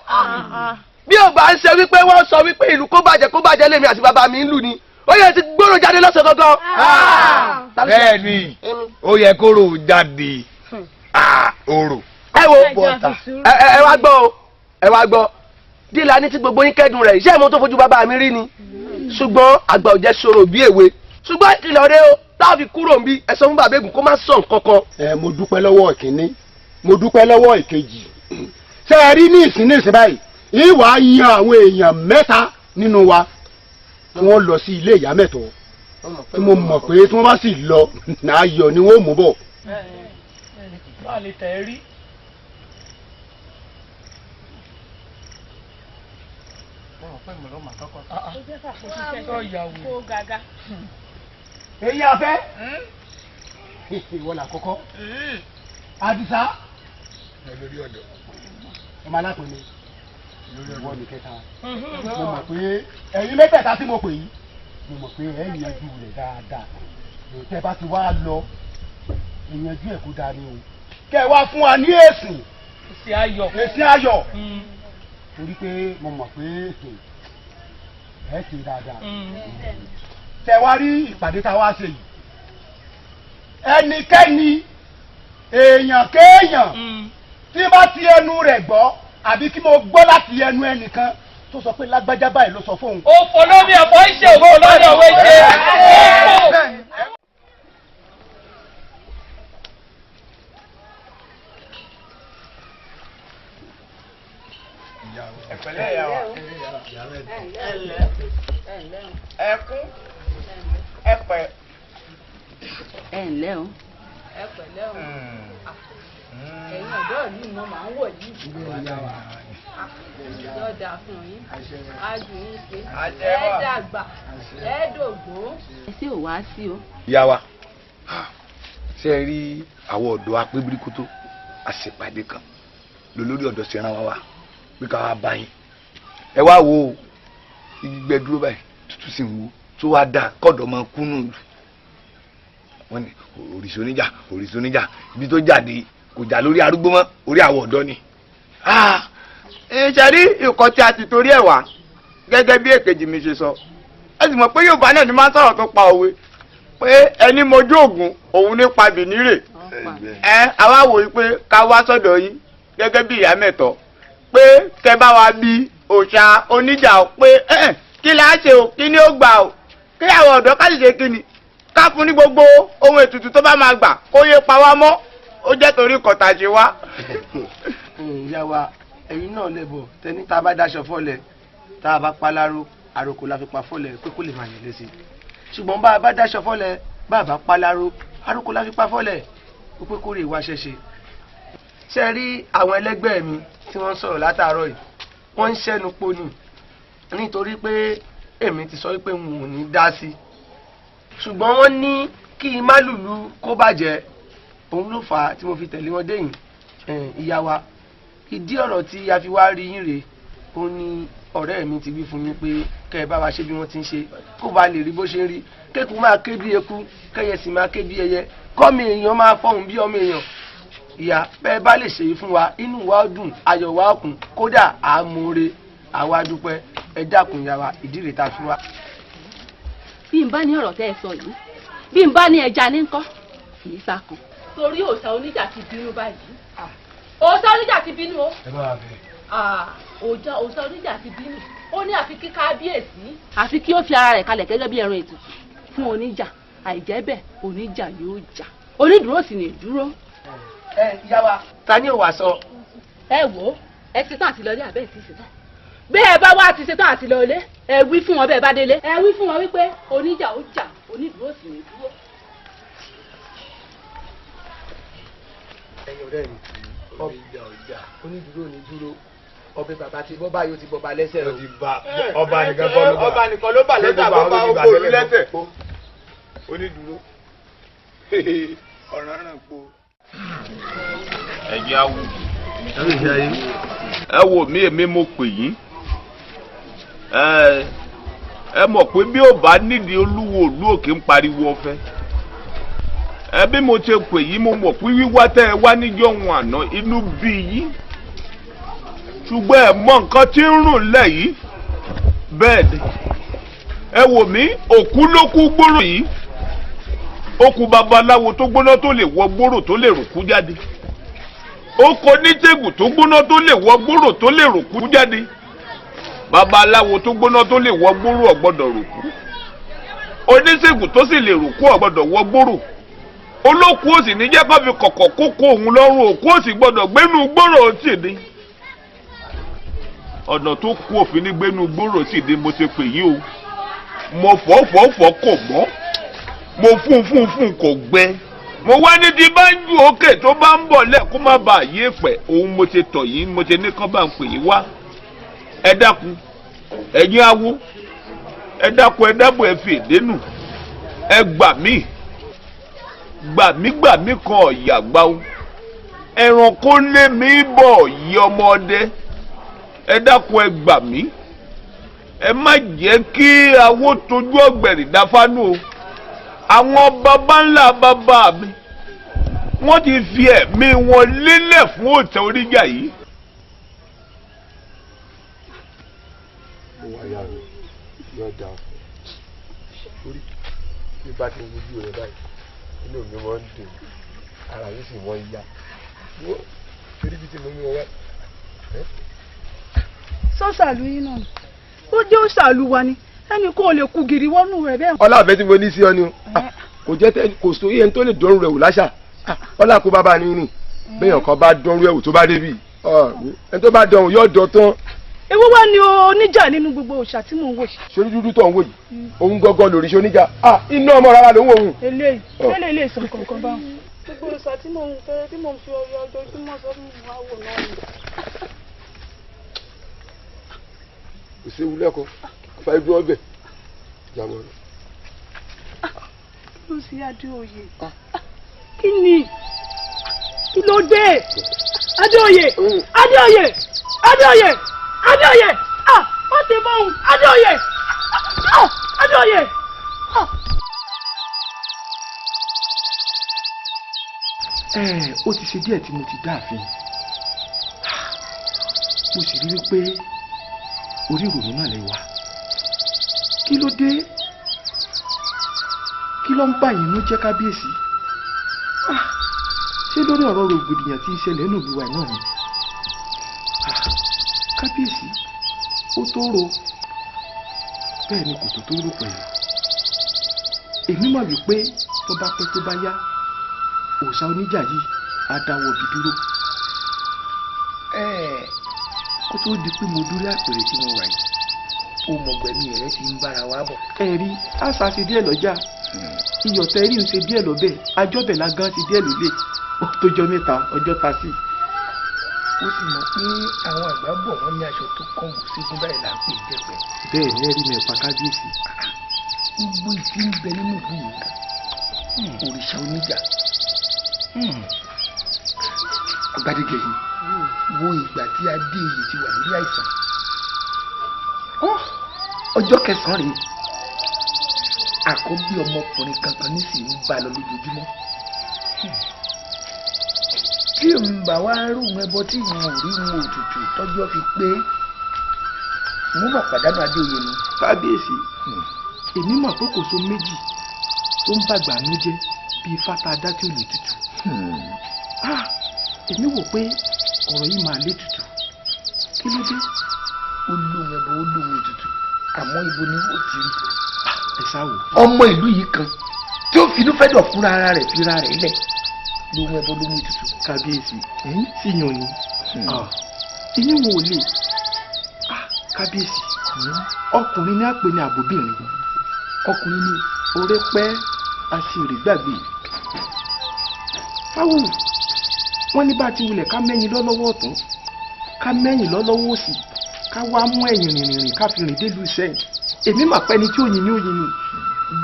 Bí ò bá ń ṣe wípé wọ́n sọ wípé ìlú kó bàjẹ́ kó bàjẹ́ lèmi àti bàbá mi ń lù ni, ó yẹ ti gbòòrò jáde lọ́sàn gangan. Bẹ́ẹ̀ni, ó yẹ kóró jáde, orò. Ẹ wo ẹ wá gbọ́ o, ẹ wá gbọ́. Dílà ní tí gbogbo yín kẹ́dùn rẹ̀, iṣẹ́ ìmọ̀ tó fojú bàbá mi rí ni. Ṣùgbọ́n àgbà ò jẹ́ sọ̀rọ̀ bí èwe. Ṣùgbọ́n ìkìlọ̀ rẹ o, táà fi kúrò ń bí, ẹ sọ fún bàbá Ègùn kó má sọ nǹkan kan. Ẹ mo dúpẹ́ lọ́wọ́ ìkíní, mo dúpẹ́ lọ́wọ́ ìkejì. Ṣé ẹ rí ní ìsìn ní ìsìn báyìí? Ìwà yan àwọn èèyàn mẹ́ta nínú wa tí wọ́n lọ sí ilé ìyá mẹ́tọ́, tí mo mọ̀ pé tí wọ́n bá sì lọ, ayọ̀ ni wọ́n mú bọ̀. Bá a lè tẹ̀ rí. Èyí afẹ́, ìwọ là kọ́kọ́. Àdìsá, ọmọ alápẹ̀lẹ̀, ìwọ ní kẹta. Mo mọ̀ pé ẹ̀yin mẹ́tẹ̀ẹ̀ta tí mo pè yìí, mo mọ̀ pé ẹ̀ yanjú rẹ̀ dáadáa. Tẹ́ bá ti wá lọ, ìyanjú ẹ̀ kó dáa ni o. Kẹ́ ẹ wá fún wa ní èsì. Èsì ayọ̀. Èsì ayọ̀. Torí pé mo mọ̀ pé ẹ ṣe dáadáa. Tẹ wá rí ìpàdé tá a wá ṣe yìí, ẹnikẹ́ni èèyàn kéèyàn tí bá ti ẹnu rẹ̀ gbọ́ àbí kí mo gbọ́ láti ẹnu ẹnìkan tó sọ pé lágbájá báyìí ló sọ fóun. Òfò lómi ẹ̀fọ́ ń ṣe, òfò lómi òwe ṣe. Ẹ̀pẹ̀lẹ́ ìyá wa. Ẹkún ẹpẹ. Ẹ ǹlẹ́ o. Ẹ pẹ̀lẹ́ o. Ẹ̀yin ọ̀dọ́ ìlú mo máa ń wò yìí. Yóò dáa fún yín. Á jù yín ṣe. Ẹ dàgbà. Ẹ dògbó. Ẹ sì ò wá sí o. Ìyá wa, ṣé ẹ rí àwọn ọ̀dọ́ apébíríkótó àṣepàdé kan lólórí ọ̀dọ́ ṣe rán wa wá pé ká wá bá yín. Ẹ wá wo gbígbẹ dúró báyìí tútù sì ń wo tó wá dáa kọ́dọ̀ máa kú nù lù. Wọ́n ní òrìṣà oníjà, òrìṣà oníjà, ibi tó jáde kò jà lórí arúgbó mọ́, orí àwọn ọ̀dọ́ ni. Ṣe rí nǹkan tí a ti torí ẹ̀ wá gẹ́gẹ́ bí èkejì mi ṣe sọ. Ẹ sì mọ̀ pé Yorùbá náà ni máa ń sọ̀rọ̀ tó pa òwe pé ẹni mojú Ògún òun nípa bìnírè. Ẹ àwa wò ó pé ká wá sọ́dọ̀ yín gẹ́gẹ́ bí ìyá mẹ́tọ́ pé kẹ bá wa bí òòṣà oníjà o pé kí la ṣe o, kí ni ó gbà o, kí àwọn ọ̀dọ́ ká sì ṣe kí ni ká fún ní gbogbo ohun ètùtù tó bá máa gbà kó yé pa wá mọ́, ó jẹ́ torí kọ̀tà ṣe wá. Ìyá wa, ẹ̀yin náà lẹ́bọ̀ tẹni tá a bá daṣọ fọ́lẹ̀ tá a bá pa láró, àròkò la fi pa fọ́lẹ̀ pé kó lè máa yẹn léṣe, ṣùgbọ́n bá a bá daṣọ fọ́lẹ̀ bá a bá pa láró, àròkò la fi pa fọ́lẹ̀ pé kó lè wá ṣẹṣe. Ṣe rí àwọn ẹlẹgbẹ́ mi tí wọ́n ń sọ̀rọ̀ látàárọ̀ yìí, wọ́n ń ṣẹ́nu poni nítorí pé èmi ti sọ pé n ò ní dá sí i, ṣùgbọ́n wọ́n ní kí n má lùlù kó bàjẹ́, òun ló fà á tí mo fi tẹ̀lé wọn déyìn. Ìyá wa, ìdí ọ̀rọ̀ tí a fi wá rí yín rèé, ó ní ọ̀rẹ́ mi ti wí fún mi pé kẹ́ ẹ bá wa ṣe bí wọ́n ti ń ṣe kó ba lè rí bó ṣe ń rí, kéku máa ké bí eku, kẹ́yẹ sì máa ké bí ẹyẹ, kọ́mi èèyàn máa fọhùn bí ọmọ èèyàn. Ìyá, bẹ́ẹ̀ bá lè ṣèyí fún wa, inú wa ó dùn, ayọ̀ wa ó kún, kódà àmúre àwa dúpẹ́. Ẹ dákun ìyá wa, ìdí rèé tá a fi wá. Bí n bá ní ọ̀rọ̀ tẹ́ ẹ sọ yìí, bí n bá ní ẹja ní ńkọ́, kì í sákan. Torí òòṣà oníjà ti bínú báyìí. Òòṣà oníjà ti bínú o. Ẹ bá wa bẹ̀. Òòṣà oníjà ti bínú. Ó ní àfi kí kábíyèsí. Àfi kí ó fi ara rẹ̀ kalẹ̀ gẹ́gẹ́ bí ẹran ètùtù fún oníjà. Àìjẹ́ bẹ́ẹ̀ oníjà yóò jà. Onídùúró sì ní dúró. Ẹ ìyá wa, ta ni ò wá sọ? Ẹ wò ó, ẹ ti tán àti lọlé àbẹ́ ti ṣetán. Bẹ́ẹ̀ bá wá ti ṣetán àti lọlé, ẹ wí fún wọn bẹ́ẹ̀ bá délé. Ẹ wí fún wọn wípé oníjà ó jà, onídùúró sì ní dúró. Ẹ̀yin ọ̀rẹ́ mi, onídùúró ní dúró, ọbẹ̀ bàbá ti bọ́ báyìí ó ti bọba lẹ́sẹ̀ o. Ọba nìkan kọ́ ló bá. Ọba nìkan ló bà lẹ́sẹ̀, àbọ̀ bá ogbó lẹ́sẹ̀. Onídùúró ọ̀ràn ràn po. Ẹ̀yin awo, ẹ wò mí, èmi mo pè yín. Ẹ mọ̀ pé bí ó bá nídìí olúwo ìlú òkè ń pariwo ọ̀fẹ́. Ẹ bí mo ṣe pè yín, mo mọ̀ pé wíwá tẹ́ ẹ wá níjọ́ òun àná inú bí yín, ṣùgbọ́n ẹ mọ̀ nǹkan tí ń rùn lẹ̀ yìí. Bẹ́ẹ̀ ni, ẹ wò mí, òkú ló kú gbòòrò yìí, ó kú babaláwo tó gbóná tó lè wọ gbòòrò tó lè rùkú jáde, ó kọ oníṣègùn tó gbóná tó lè wọ gbòòrò tó lè rùkú jáde. Babaláwo tó gbóná tó lè wọ gbòòrò ò gbọ́dọ̀ rùkú, oníṣègùn tó sì lè rùkú ò gbọ́dọ̀ wọ gbòòrò, olókùú ò sì ní jẹ́ kó fi kọ̀kọ̀ kókó òun lọ́rùn, òkú ò sì gbọ́dọ̀ gbénú gbòòrò sì ni. Ọ̀nà tó kú òfin ní gbénú gbòòrò sì ni mo ṣe pè yí o. Mo fọ́ fọ́ fọ́ kò mọ́, mo fún fún fún kò gbẹ, mo wá ní ti bá ń ju òkè tó bá ń bọ̀ lẹ́ẹ̀kú má bàa yé pẹ̀, òun mo ṣe tọ̀ yín, mo ṣe ní kán bá ń pè yín wá. Ẹ dákun ẹ̀yin awo, ẹ dákun, ẹ dábò, ẹ fi èdè nù, ẹ gbà mí gbà mí gbà mí kan ọ̀yà gbà o, ẹranko lé mi bọ̀ yí ọmọdé. Ẹ dákun, ẹ gbà mí, ẹ má jẹ́ kí awo tójú ọ̀gbẹ̀rì dáfánú o. Àwọn baba ńlá bàbá mi wọ́n ti fi ẹ̀mí wọn lélẹ̀ fún òòtẹ́ oníjà yìí. Ó wá yá mi, yóò dáa fún Sórí bí bá ti wojú rẹ báyìí inú mi máa ń dùn, ara mi sì máa ń yá. Torí bí tí mo mú ọ wá. Sọ́sàlù yín náà ó jẹ́ òṣàlù wa ni ẹnì kò lè kú gìrì wọnú rẹ̀ bẹ́ẹ̀. Ọlá àfẹ́ tí mo ní sí ọ ni o, kò jẹ́ tẹ́ kò sórí ẹni tó lè dọ́rùn rẹ̀ wò láṣà. Ọlá kó bàbá ni ní bẹ́ẹ̀ kan bá dọ́rùn rẹ̀ wò tó bá débi ẹni tó bá dọ̀hún yóò dọ̀ tán. Èwo wá ni oníjà nínú gbogbo òòṣà tí mò ń wò yìí. Sórí dúdú tó ń wò yìí òun gángan lòrìṣà oníjà, iná ọmọ rárá ló ń wò òun. Eléyìí eléyìí lè sọ kankan báwọn. Gbogbo òòṣà tí mò ń fẹ́ tí mò ń fi ọyọ ojoojúmọ́ sọ fún mi wá wò náà ni. Kò séwu lẹ́kọ̀ọ́ fa ibi ọbẹ̀ ìjàmọ̀ rẹ̀. Kí ló ṣe Adéoyè? Kí ni? Kí ló dé? Adéoyè! Adéoyè! Adéoyè! Adéoyè! Ah! Wọ́n ti bọ́ òun! Adéoyè! Ah! Adéoyè! Ah! Ẹ ó ti ṣe díẹ̀ tí mo ti dáàfin, mo sì rí wípé orí ìrònú náà lè wà. Kí ló dé? Kí ló ń bà yín nú jẹ́ kábíyèsí? Ṣé lórí ọ̀rọ̀ rògbòdìyàn tí ń ṣẹlẹ̀ nínú ìlú wa náà ni? Kábíyèsí, ó tó ro, bẹ́ẹ̀ ni kò tó tó rò pẹ̀lú. Èmi mọ̀ wípé tó bá pẹ́ tó bá yá, òòṣà oníjà yìí á dáwọ́ bí dúró. Kó tó di pé mo dúró àpèrè tí mo wà yìí, ó mọ̀gbẹ́mí rẹ ti ń bára wa bọ̀. Ẹ̀rí àṣà ṣe díẹ̀ lọ́jà, iyọ̀ tẹ́rí ń ṣe díẹ̀ lọ́bẹ̀, ajọ́bẹ̀ la gan ṣe díẹ̀ lólè, ó tó jọ mẹ́ta ọjọ́ ta sí. Ó sì mọ̀ pé àwọn àgbà bọ̀ wọ́n ní aṣọ tó kọ̀ǹgù sígun báyìí là ń pè jẹ́pẹ́. Bẹ́ẹ̀ ni ẹ̀rí mẹ́fà kábíyèsí. Gbogbo ìtí ń bẹ nínú ìlú yìí, òrìṣà oníjà. Agbádégẹ yìí wo ìgbà tí Adéoyè ti wà lórí àìsàn. Ọjọ́ kẹsàn-án rèé, àkọ́bí ọmọkùnrin kankan nísìnyí ń bá a lọ lójoojúmọ́. Tí n bá wá rúun ẹbọ tí n ò rí n òtútù tọ́jọ́ fi pé n ó mà pàdánù Adéoyè ni. Kábíyèsí, èmi mọ̀ pé kò so méjì tó ń bàgbà nú jẹ́ bíi fata adá tí ò lè tutù. Èmi wò pé ọ̀rọ̀ yìí máa lé tutù. Kí ló dé? Ó lóhun ẹbọ, ó lóhun ètùtù, àmọ́ ibo ni ó ti rí. Ẹ ṣáà wò. Ọmọ ìlú yìí kan tí ó finú fẹ́ dọ̀ fúnra ara rẹ̀ fira rẹ̀ lẹ̀ lóhun ẹbọ lóhun ètùtù. Kábíyèsí, síyàn ni ìyín wo lè. Kábíyèsí, ọkùnrin ní àpè ní àbòbìnrin. Ọkùnrin ní orí pẹ́ aṣèrè gbàgbé. Fáwù, wọ́n ní bá a ti wulẹ̀ ká mẹ́yìn lọ́lọ́wọ́ ọ̀tún, ká mẹ́yìn lọ́lọ́wọ́ òsì, ká wá mú ẹ̀yìn rìnrìn ká fi rìn délùú Ìṣẹ́yìn. Èmi mà pẹ́ ni tí ò yin ní òyin ni,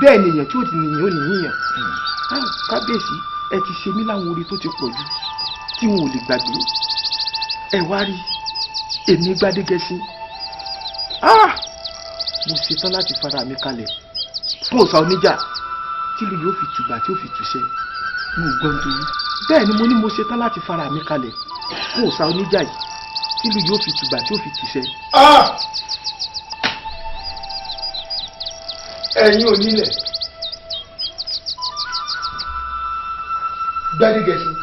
bẹ́ẹ̀ ni èèyàn tí ò ní ò ní yíyàn. Kábíyèsí, ẹ ti ṣe mí láwọn oore tó ti pọ̀ jù tí wọn ò lè gbàgbé. Ẹ wá rí èmi Gbádégẹṣin. Mo ṣetán láti fara mi kalẹ̀ fún òòṣà oníjà tílu yóò fi tùgbà tí ó fi túṣẹ́. Mo gbọ́n torí. Bẹ́ẹ̀ ni mo ní mo ṣetán láti fara mi kalẹ̀ fún òòṣà oníjà yìí tílu yóò fi tùgbà tí ó fi túṣẹ́. Ẹ̀yin onílẹ̀, Gbádégẹṣin,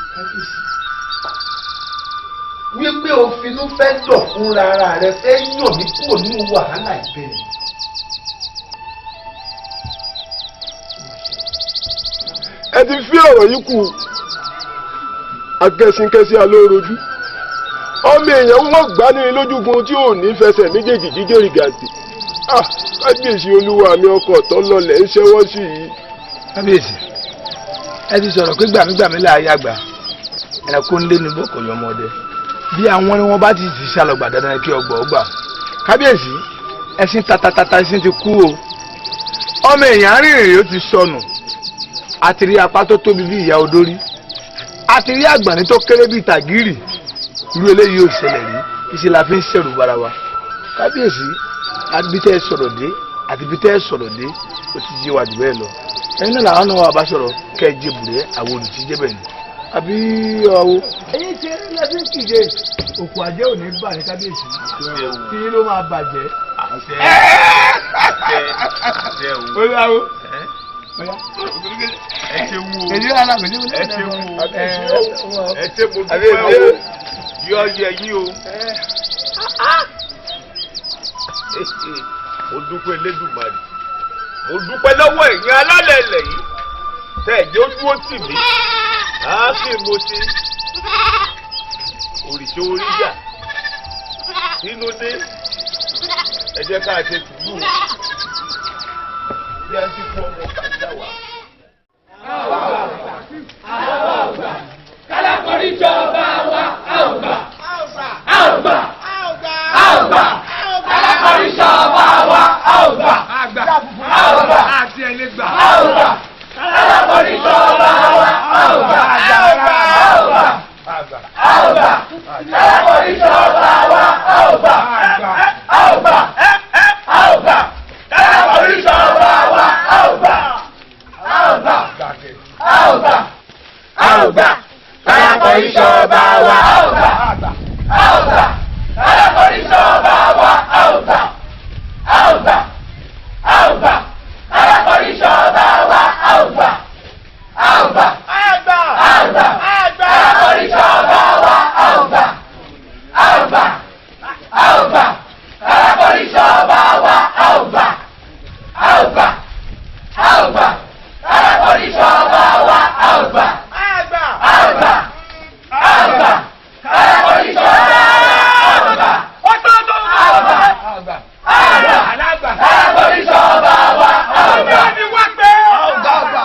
wípé o finú fẹ́ dọ̀ fúnra ara rẹ fẹ́ yàn mí kúrò nínú wàhálà ìbẹ̀rẹ̀. Ẹ ti fi ọ̀rọ̀ yìí kù agẹṣinkẹṣin alórojú, ọmọ èèyàn wọn gbá ní lójúgun tí ò ní fẹsẹ̀ méjèèjì jíjẹ́rì gàdì. Kábíyèsí olúwa mi, ọkọ̀ tó lọlẹ̀ ń ṣẹ́wọ́ sí i. Kábíyèsí, ẹ ti sọ̀rọ̀ pé gbàmígbàmí láàyè àgbà ẹranko ń lé ní bọ́kọ̀ yọmọdé bí àwọn ni wọ́n bá ti ti ṣàlọ́gbà dandan kí ọgbà ó gbà. Kábíyèsí, ẹṣin tatatata ẹṣin ti kú o, ọmọ èèyàn rìnrìn ó ti sọnù. A ti rí apá tó tóbi bí ìyá odórí, a ti rí àgbọ̀nrín tó kéré bí tàgírì. Irú eléyìí ò ṣẹlẹ̀ rí, ìṣe la fi ń ṣẹ̀rù bara wa. Kábíyèsí, àti bí tẹ́ ẹ sọ̀rọ̀ dé àti bí tẹ́ ẹ sọ̀rọ̀ dé ó ti yé wa jù bẹ́ẹ̀ lọ. Ẹ̀yin náà làwọn náà wà bá sọ̀rọ̀ kẹ́ ẹ jẹ bùrẹ́ àwọn olùtíjẹ́ bẹ́ẹ̀ ni àbí ọ̀wọ́. Èyí ti rí lẹ́bí kìje òkú àjẹ́ ò ní bà ní kábíyèsí tí ló máa bàjẹ́. Olúwawo. Ẹ ṣe wú o. Èyí rárá kò ní Ẹ ṣe wú o. Ẹ ṣe mo dúpẹ́ o. Yọ yẹ yín o. Mo dúpẹ́ Elédùmarè. Mo dúpẹ́ lọ́wọ́ ẹ̀yin alálẹ̀ ilẹ̀ yìí. Tẹ́ ẹ̀ jẹ́ ó dúró tì mí. Á sì mo ti. Òrìṣà oríjà. Kí ló dé? Ẹ jẹ́ ká ṣe tùlù. Bí a ti kú ọmọ bàtà wá. Kálákọ̀rí jọba wa, a ò gbà. A ò gbà. A ò gbà. Kálákọ̀rí jọba wa, a ò gbà. A ò gbà. Àti ẹ̀ lè gbà. A ò gbà. Kálákọ̀rí jọba wa, a ò gbà. A ò gbà. A ò gbà. A ò gbà. Kálákọ̀rí jọba wa, a ò gbà. A ò gbà. A ò gbà. Kálákọ̀rí jọba wa, a ò gbà. A ò gbà. A ò gbà. A ò gbà. Kálákọ̀rí jọba wa, a ò gbà. A ò gbà. Kálákọ̀rí jọba wa, a ò gbà. A ò gbà. A ò gbà. Kálákọ̀rí jọba wa, a ò gbà. A ò gbà. A ò gbà. Kálákọ̀rí jọba wa, a ò gbà. A ò gbà. A ò gbà. Kálákọ̀rí jọba wa, a ò gbà. A ò gbà. A ò gbà. Kálákọ̀rí jọba wa, a ò gbà. A ò gbà. A ò gbà. Kálákọ̀rí jọba wa, a ò gbà. A ò gbà. A ò gbà. Kálákọ̀rí jọba wa, a ò gbà.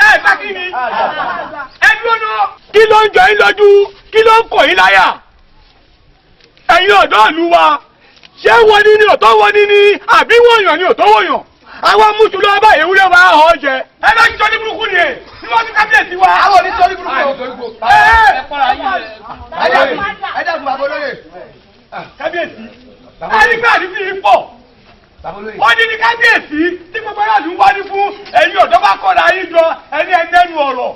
Ẹ gbà kí ni? Ẹ dúró náà. Kí ló ń jọ yín lójú? Kí ló ń kọ̀ yín láyà? Ẹ̀yin ọ̀dọ́ ìlú wa, ṣé wọ́n ní ní ọ̀tọ́ wọ́n ní ní àbí wọ̀nyàn ní ọ̀tọ́ wọ̀nyàn? Àwọn mùsùlùmí ọba ewúrẹ́ wa hàn jẹ. Ẹ bá jíjọ ní burúkú ni ẹ̀ ní wọ́n ti kábíyèsí wa. Àwọn ò ní sọ ní burúkú o. Ẹ dákun bàbá olóyè. Kábíyèsí, ẹni pé àdìsí yìí pọ̀. Wọ́n ní ní kábíyèsí tí gbogbo aráàlú ń wá ní fún ẹ̀yin ọ̀dọ́ bá kọ́ra yín jọ ẹni ẹnẹ́nu ọ̀rọ̀.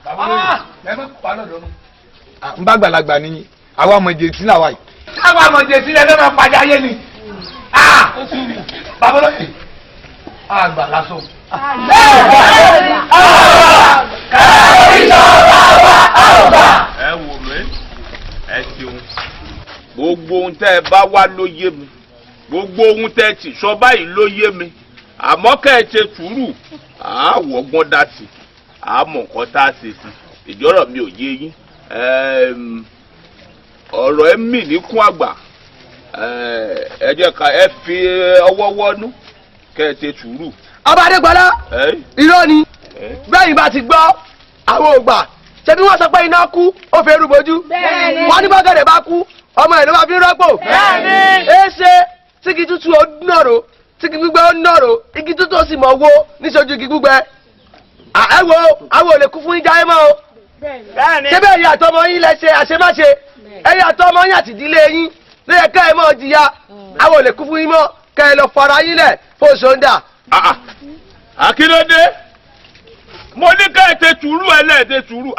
Bàbá olóyè, ẹ má pa lọ́dọ̀ mọ́. N bá gbàlagbà ni àwa ọmọ jèsí làwa yìí. Àwa ọmọ jèsí lẹ́fẹ̀ẹ́ máa padà ayé ni. Bàbá olóyè, àgbà lásán. Ẹ wò mí, ẹ ṣeun. Gbogbo ohun tẹ́ ẹ bá wá ló yé mi. Gbogbo ohun tẹ́ ẹ ti sọ báyìí ló yé mi. Àmọ́ kẹ́ ẹ ṣe sùúrù, àá wọ́gbọ́n dá sí i, àá mọ̀ nǹkan tá a ṣe sí i. Ìjọ́rọ̀ mi ò yé yín. Ọ̀rọ̀ ẹ mì ní kún àgbà. Ẹ jẹ́ ká ẹ fi ọwọ́ wọ́nú kẹ́ ẹ ṣe sùúrù. Ọba Adégbọlá, irọ́ ni bẹ́ẹ̀ bá ti gbọ́ àwọn ògbà ṣé bí wọ́n sọ pé iná kú ó fẹ́ rúbojú wọ́n ní bọ́gẹ̀dẹ̀ bá kú ọmọ ẹ̀ ló máa fi rọ́pò. Ẹ ṣe tí igi tútù ó nàró, tí igi gbígbẹ ó nàró, igi tútù ó sì mọ̀ wó níṣojú igi gbígbẹ. Ẹ wo àwọn ò lè kú fún yín jáde mọ́ o. Ṣé bẹ́ẹ̀ yà àtọmọ yín lẹ ṣe àṣemáṣe? Ẹ̀yin àtọmọ yín àti ìdílé yín ló yẹ ká ẹ mọ́ jìyà. Àwọn ò lè kú fún yín mọ́, kẹ́ ẹ lọ fara yín lẹ̀ fún ṣóńdà. Akíndé, mo ní ká ẹ ṣe sùúrù, ẹ lẹ́ẹ̀ ṣe sùúrù.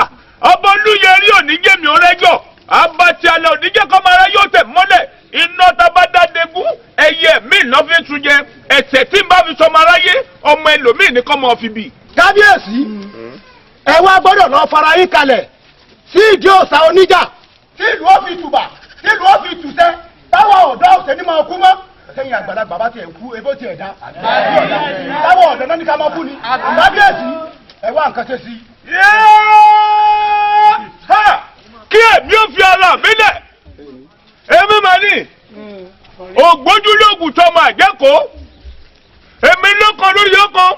Ọba Olúyẹrí òní jẹ́mi ọ̀rẹ́jọ́, abati alẹ́ òní jẹ́ kọ́mọ ara yóò tẹ̀ mọ́lẹ̀. Iná tábàdàdégún ẹyẹ mi lọ́ fi tún jẹ ẹsẹ̀ tí n bá fi sọmọ aráyé ọmọ ẹlòmíì ní kọ́ mọ́ fi bì. Kábíyèsí, ẹ wá gbọ́dọ̀ lọ fara yín kalẹ̀ sí ìdí òòṣà oníjà tí ìlú ó fi tùbà, tí ìlú ó fi tùsẹ́, táwọn ọ̀dọ́ òsè ní máa kú mọ́. Sẹ́yìn àgbàlagbà bá tiẹ̀ kú ebó tiẹ̀ dá. Táwọn ọ̀dọ́ náà ní ká máa kú ni. Kábíyèsí, ẹ wá nǹkan ṣe sí i. Kí èmi ò fi ara mi lẹ̀, èmi mà ní ògbójúlógún tọmọ àjẹkọ̀ọ́, èmi lọ́kàn lórí ọkàn,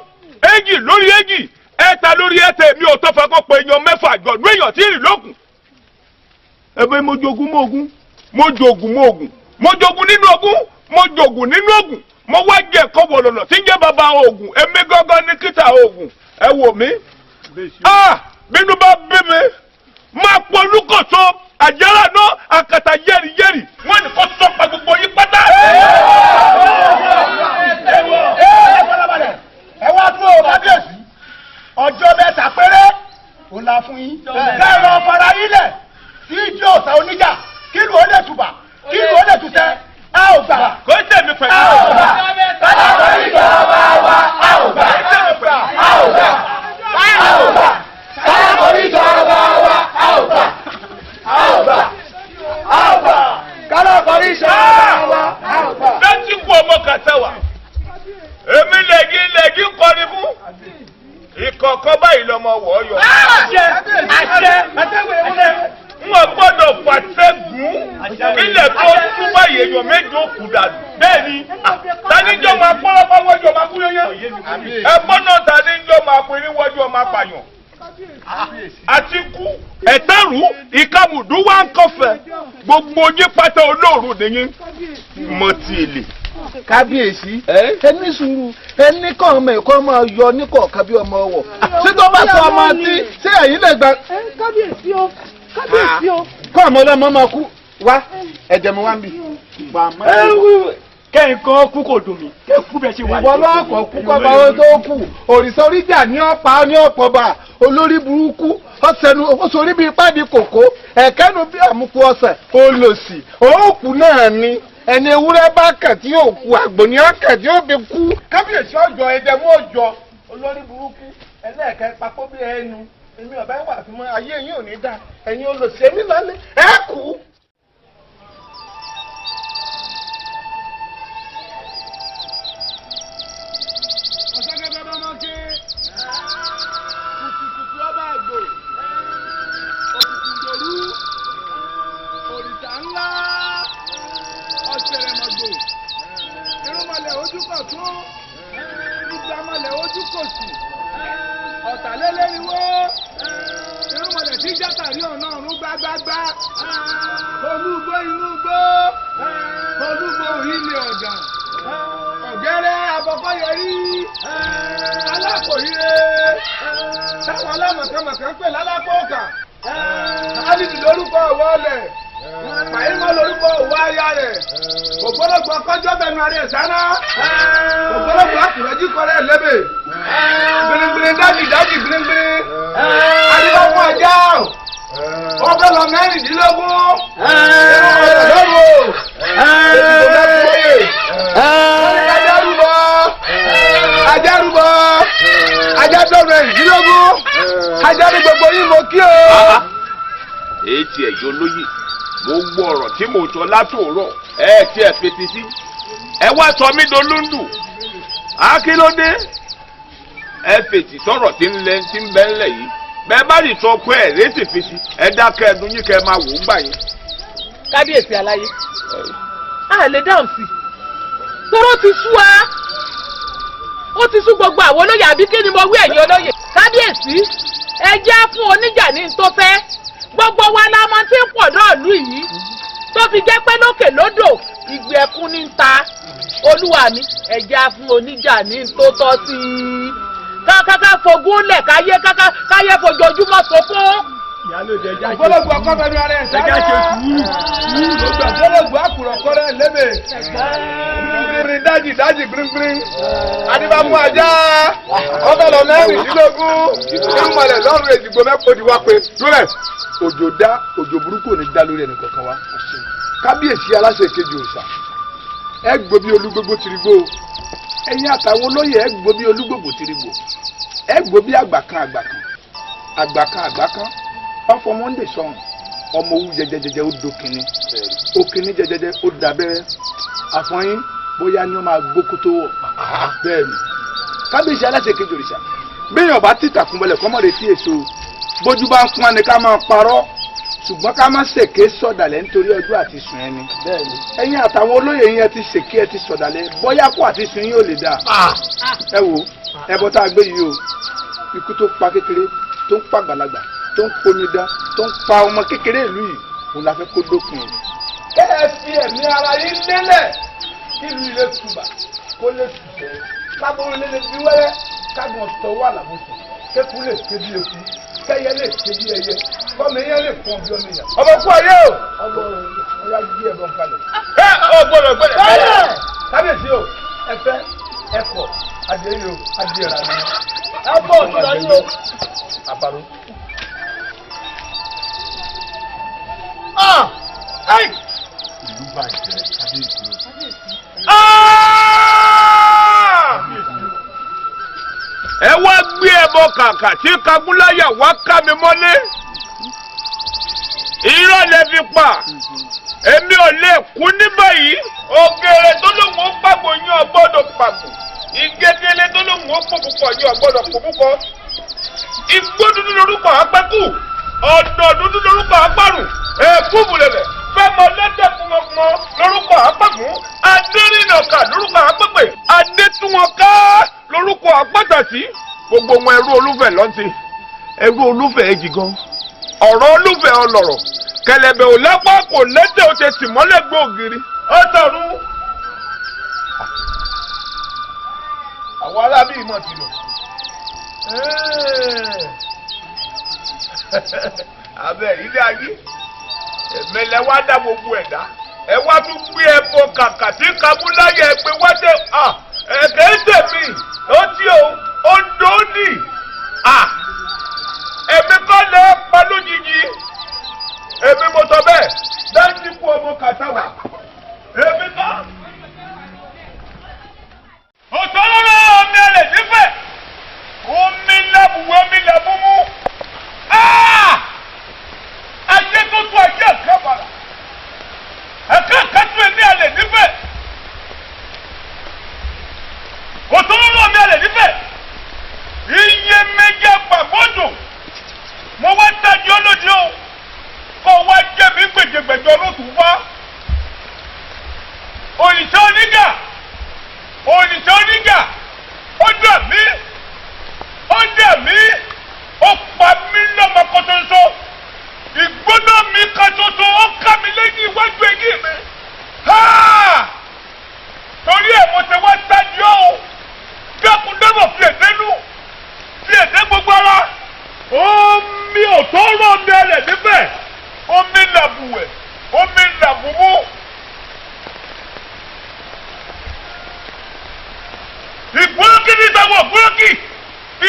èjì lórí èjì, ẹ̀ta lórí ẹ̀ta, èmi ò tọ́fà kọ́ pé èèyàn mẹ́fà jọ̀dún èèyàn tí ì lókun. Ẹ̀bẹ̀ mo jogún mọ́ogún, mo jogún mọ́ogún, mo jogún nínú ogún, mo jogún nínú ogún, mo wá jẹ ẹ̀kọ́ wọ̀lọ̀lọ̀ tí ń jẹ́ bàbá oògùn, èmi gángan ní kíta oògùn. Ẹ wò mí, bínú bá bí mi, máa polúkọ̀sọ àjẹrà náà àkàtà yẹ́rìyẹ́rì, wọ́n ní kó sọ́pa gbogbo yín pátá. Ẹ farabalẹ̀, ẹ wá dúró kábíyèsí, ọjọ́ mẹ́ta péré òun la fún yín. Kẹ́ ẹ lọ fara yín lẹ̀ sí ìdí òòṣà oníjà, kí ìlú ó lè tùbà, kí ìlú ó lè tùsẹ́. A ò gbà. Kò tẹ̀mí pẹ̀lú. A ò gbà. Kálákọ̀rí ìjọba wa. A ò gbà. A ò gbà. A ò gbà. Kálákọ̀rí ìjọba wa. A ò gbà. A ò gbà. A ò gbà. Kálákọ̀rí ìjọba wa. A ò gbà. Láti kú ọmọ kàtà wà. Èmi lẹ́gí lẹ́gí ń kọrin fún. Ìkọ̀kọ̀ báyìí lọmọ wọ̀ ọ́ yọ. Àṣẹ! Àṣẹ! Àṣẹ! N ò gbọ́dọ̀ fàṣẹ gùn. Ilẹ̀ tó tún báyìí èèyàn méjì ó kú dànù. Bẹ́ẹ̀ni, taníjọ́ máa pọ́nlọ́pọ́ wọ́jú ọmọ akú yẹn. Ẹ̀gbọ́n náà taníjọ́ máa pín níwájú ọmọ apààyàn. Àti kú ẹ̀tẹ́rù ìkàmùdú wá ń kọfẹ́. Gbogbo yín pátá olóòrùn nìyí. Mọ ti èlé. Kábíyèsí, ẹ ní sùúrù, ẹ ní kọ́ ọmọ ẹ̀kọ́ máa yọ ní kọ̀ọ̀kan bí ọmọ ọwọ́. Ṣé tó bá sọ ọmọ tí ṣé ẹ̀yin lè gba. Kábíyèsí o, kábíyèsí o. Kọ́ ọmọ ọlọ́mọ máa kú wá, ẹ̀jẹ̀ mi wá ń bì. Kẹ́hìnkan kú kò dùn mí, kẹ́kú bẹ́ẹ̀ ṣe wà. Ìwọ lọ́kọ̀ kú kọ́ bá wọn tó kù, òrìṣà oríjà ní ọ̀pá ní ọ̀pọ̀ bá olórí burúkú, ọ̀sẹ̀nu oṣoorí bíi páàdì kòkó, ẹ̀kẹ́nu bí àmukù ọ̀sẹ̀, olòṣì, òòkù náà ni ẹni ewúrẹ́ bá kàn tí yóò kú, àgbò ní ọ̀kàn tí yóò fi kú. Kábíyèsí ọjọ́ ẹ̀jẹ̀ mú ọjọ́ olórí burúkú ẹlẹ́ẹ̀kẹ́ papọ̀ bí ẹnu èmi ọ̀bá wà fún mọ́ ayé yín ò ní dá ẹ̀yin olòṣì èmi lálẹ́ ẹ̀ kú. Ọ̀tàlélẹ́rìnwó irúnmọlẹ̀ tí játàrí ọ̀nà ọ̀run gbágbágbá olúgbó inú gbó olúgbó ilé ọ̀dàn ọ̀gẹ́rẹ́ abọ́kọ́yẹrí alákòríre táwọn alámọ̀kànmọ̀kàn ń pè lálápọ̀ọ̀kà alìdì lórúkọ ọ̀wọ́ ọ̀lẹ̀ pàyímọ́ lórúkọ òwò aya rẹ̀ ògbólógbò kọjọ́ bẹnu ara ẹ̀ sáná ògbólógbò àkùrẹ́jì kọrẹ́ lébè gbìngbìn dájì dájì gbìngbìn adébáfún ajá ọbẹ̀ lọ mẹ́rìndínlógún lọ́rùn ètùtù mẹ́kúnmọ́yè ajárúbọ ajárúbọ ajádọ́rùn ẹ̀rìndínlógún ajá ní gbogbo yín mo kí o. Èyí ti ẹ̀yọ́ lóye gbogbo ọ̀rọ̀ tí mo sọ látòórọ̀ ẹ ti ẹ̀ fetí sí ẹ wá sọ mí dolúndù akílódé ẹ fètì sọ̀rọ̀ tí ń lẹ tí ń bẹ ńlẹ̀ yìí bẹ́ẹ̀ bá lè sọ pé ẹ rèsì fèsì ẹ dákẹ́ ẹnu yín kẹ́ ẹ máa wò ó gbà yín. Kábíyèsí aláyé, a lè dáhùn sí i tóró ti sú wa, ó ti sú gbogbo àwọn olóyè àbí kí ni mo wí ẹ̀yin olóyè. Kábíyèsí, ẹ jẹ́ fún oníjà ní tó fẹ́. Gbogbo wa la mọ̀ tí ń pọ̀ lọ́ọ̀lú yìí tó fi jẹ́ pé lókè lódò ìgbì ẹkún ní ń ta. Olúwa mi, ẹ jẹ́ fún oníjà ní tó tọ́ sí i. Kákáká fogún lẹ̀ káyé káyé fojoojúmọ́ sunkún. Ògbólógbò ọkọ bẹnu ara ẹ̀ sáná. Ògbólógbò àkùrọ̀ kọ́rẹ́ lébè. Gbìngbìn dájì dájì gbìngbìn. Adébámú ajá. Ọbẹ̀ lọ mẹ́rìndínlógún. Ìmọ̀lẹ̀ lọ́rùn èjìgbò mẹ́kọ̀ọ́ wá pé. Dúrẹ̀ òjò dá òjò burúkú ò ní dá lórí ẹnì kankan wa. Kábíyèsí aláṣẹ ìkejì òòṣà. Ẹ gbó bí olúgbógbó tirigbó. Ẹ̀yin àtàwọn olóyè ẹ gbó bí olúgbògbò tirigbò. Ẹ gbó bí àgbà kan àgbà kan. Àgbà kan àgbà kan. Ọfọ Monday sọrùn ọmọ owó jẹjẹjẹjẹ ó do kínní ó kínní jẹjẹjẹ ó dàbẹ́rẹ́ àfọyín bóyá ni ó máa gbókú tó wọ̀ bẹ́ẹ̀ ni kábíyèsí aláṣẹ kejì òrìṣà bẹ́ẹ̀ ọba títàkùn bọlẹ̀ kọ́mọ́ retí èso bójú bá ń pọ́n ni ká máa parọ́ ṣùgbọ́n ká má ṣèké sọ̀dàlẹ̀ nítorí ọjọ́ àti sùn ẹni ẹ̀yin àtàwọn olóyè yẹn ti ṣèké ẹ ti sọ̀dàlẹ̀ bóyá kó àti sùn yín ò lè dáa ẹ wo ẹbọ tá a gbé yìí o ikú tó pa kékeré tó ń pa àgbàlagbà tó ń pomidan tó ń pa ọmọ kékeré ìlú yìí òun la fẹ́ kó dópin o. kẹ́ ẹ fi ẹ̀mí ara yín lélẹ̀ kí ìlú ilé tùbà kó lè tùbẹ̀ kábòrò lè fi wẹ́rẹ́ kágbọ̀n tọwọ́ àlàbòsùn kéku lè ké bí eku kẹ́yẹ lè ké bí ẹyẹ kọ́mi yẹn lè fọ́n bí ọmọ èèyàn. ọmọ kú ayé o ọmọ ọyá gbé ẹ̀bọn kalẹ̀. ẹ ọ gbọ́dọ̀ gbọ́dọ̀. kábíyèsí o ẹ fẹ́ ẹ kọ̀ adìẹ yìí o adìẹ rà ní. Ẹ bọ̀ òtún lọ. Àbàrò. Ìlú bàjẹ́ kábíyèsí o. Ẹ wá gbé ẹbọ kàkà tí Kagúnláyà wá ká mi mọ́lé. Irọ́ lẹ fi pa. Èmi ò lè kú ní báyìí. Ògèrè tó lóun ó pàgbò yín ò gbọ́dọ̀ pàgbò. Ìgégélé tó lóun ó pòbúkọ yín ò gbọ́dọ̀ pòbúkọ. Igbó dúdú lorúkọ apẹ́kù. Ọ̀nà dúdú lorúkọ apárùn. Èkúbùlẹ̀lẹ̀ fẹ́mọ lẹ́dẹ̀ kúmọkúmọ lorúkọ apẹ́kùn. Adérìnàkà lorúkọ apẹ́pẹ́. Adétúnwọ̀nká lorúkọ apátàsí. Gbogbo wọn ẹrú Olúfẹ̀ lọ́ntì. Ẹrú Olúfẹ̀ èjì gan. Ọ̀rọ̀ Olúfẹ̀ ọlọ̀rọ̀. Kẹ̀lẹ̀bẹ̀ ò lápá kò lẹ́tẹ̀ ó ṣe tì mọ́lẹ̀ gbé ògiri. Ó tọ̀run. Àwọn arábí ìmọ̀ ti lọ. Abẹ́ ilé ayé ẹ̀mẹ́lẹ̀ wá dá gbogbo ẹ̀dá. Ẹ wá tún gbé ẹbọ kàkà tí Kagúnláyà ẹ pé wá dé. Ẹ̀kẹ́ tèmi ó tí o ó dòónì. Èmi kọ́ lè pa lójijì. Èmi mo sọ bẹ́ẹ̀ dájú kú ọmọ kàtàwà. Èmi kọ́. Òtọ́lọ́rọ́ omi ẹlẹ̀ nífẹ̀ẹ́. Omi làbùwẹ̀ omi làbùmú. Ayé tó tó ayé ẹ̀ka bàrà. Ẹ̀ka kẹ́tù èmi ẹlẹ̀ nífẹ̀ẹ́. Òtọ́lọ́rọ́ omi ẹlẹ̀ nífẹ̀ẹ́. Iye méjì àgbàgbọ́dọ̀. Mo wá tají olóde o. Kó wá jẹ́ mi gbèjègbèjọ lóṣù wá. Òrìṣà oníjà. Òrìṣà oníjà. Ó dà mí. Ó dà mí. Ó pa mí lọ́mọ kan ṣoṣo. Ìgbóná mi kan ṣoṣo ó ká mi lẹ́yìn iwájú eyín mi. Torí ẹ̀ mo ṣe wá tají o. Dákun dábọ̀ fi èdè nú. Fi èdè gbogbo ara. Omi ò tó rọ̀ mi ẹlẹ̀ níbẹ̀. Omi làbùwẹ̀, omi làbùmú. Ìgbórókì níta wọ̀ gbórókì.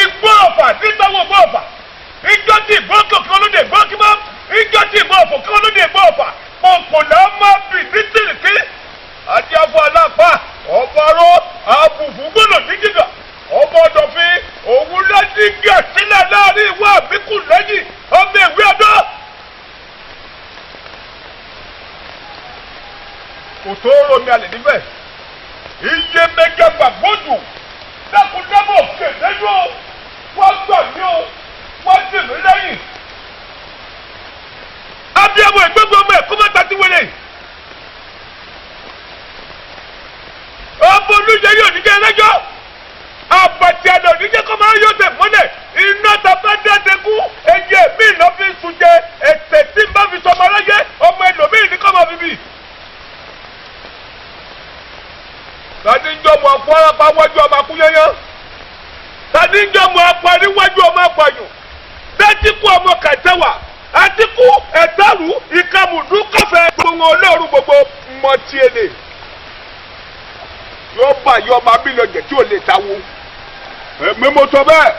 Igbó ọ̀fà níta wọ̀ gbó ọ̀fà. Ijó tí ìgbórókì òkè olóde ìgbórókì mọ́. Ijó tí ìgbó ọ̀fọ̀ kí olóde ìgbó ọ̀fà. Pọ̀npọ̀ là máa bì ní tìrìkì. Àti afọ alápá, ọ̀bọ̀rọ̀, àbùfù gbọ́dọ̀ dídìgà. Ọmọ ọ̀dọ̀fin, òun lọ́dí gí sílẹ̀ láàrin ìwọ àbíkù lẹ́yìn ọmọ ìwé ọdọ́. Kò tó romi alẹ̀ níbẹ̀. Iye mẹ́jọ gbàgbọ́dù. Dákúndábọ̀ kéde yóò. Wọ́n gbà mí o. Wọ́n dì mí lẹ́yìn. Abiyamọ ìgbégbé ọmọ ẹ̀kọ́ mẹ́ta ti wẹlé. Ọmọ olúyẹ yóò ní jẹ́ ẹlẹ́jọ́. Àbàtì àná oníjẹ́ kọ́ máa yóò tẹ̀ mọ́lẹ̀. Iná ta bá dáadé kú. Ẹyẹ mi lọ fi sun jẹ. Ẹ̀tẹ̀ tí n bá fi sọmọ aláyé. Ọmọ ẹlòmíì ní kọ́ máa fi bì. Tani ń jọmọ afọ́rápá wájú ọmọ akúyẹ́yẹ́. Tani ń jọmọ apari wájú ọmọ apàyàn. Dẹ́tíkù ọmọ kàtẹ́wà. Àtíkù ẹ̀tàrú ìkàmùdú kọfẹ́ gbogbo olóòrùn gbogbo mọ̀tìẹ̀lẹ̀. Yóò bá yọ ọmọ abílọ̀jẹ̀ tí ò lè ta wo. Èmi mo sọ bẹ́ẹ̀.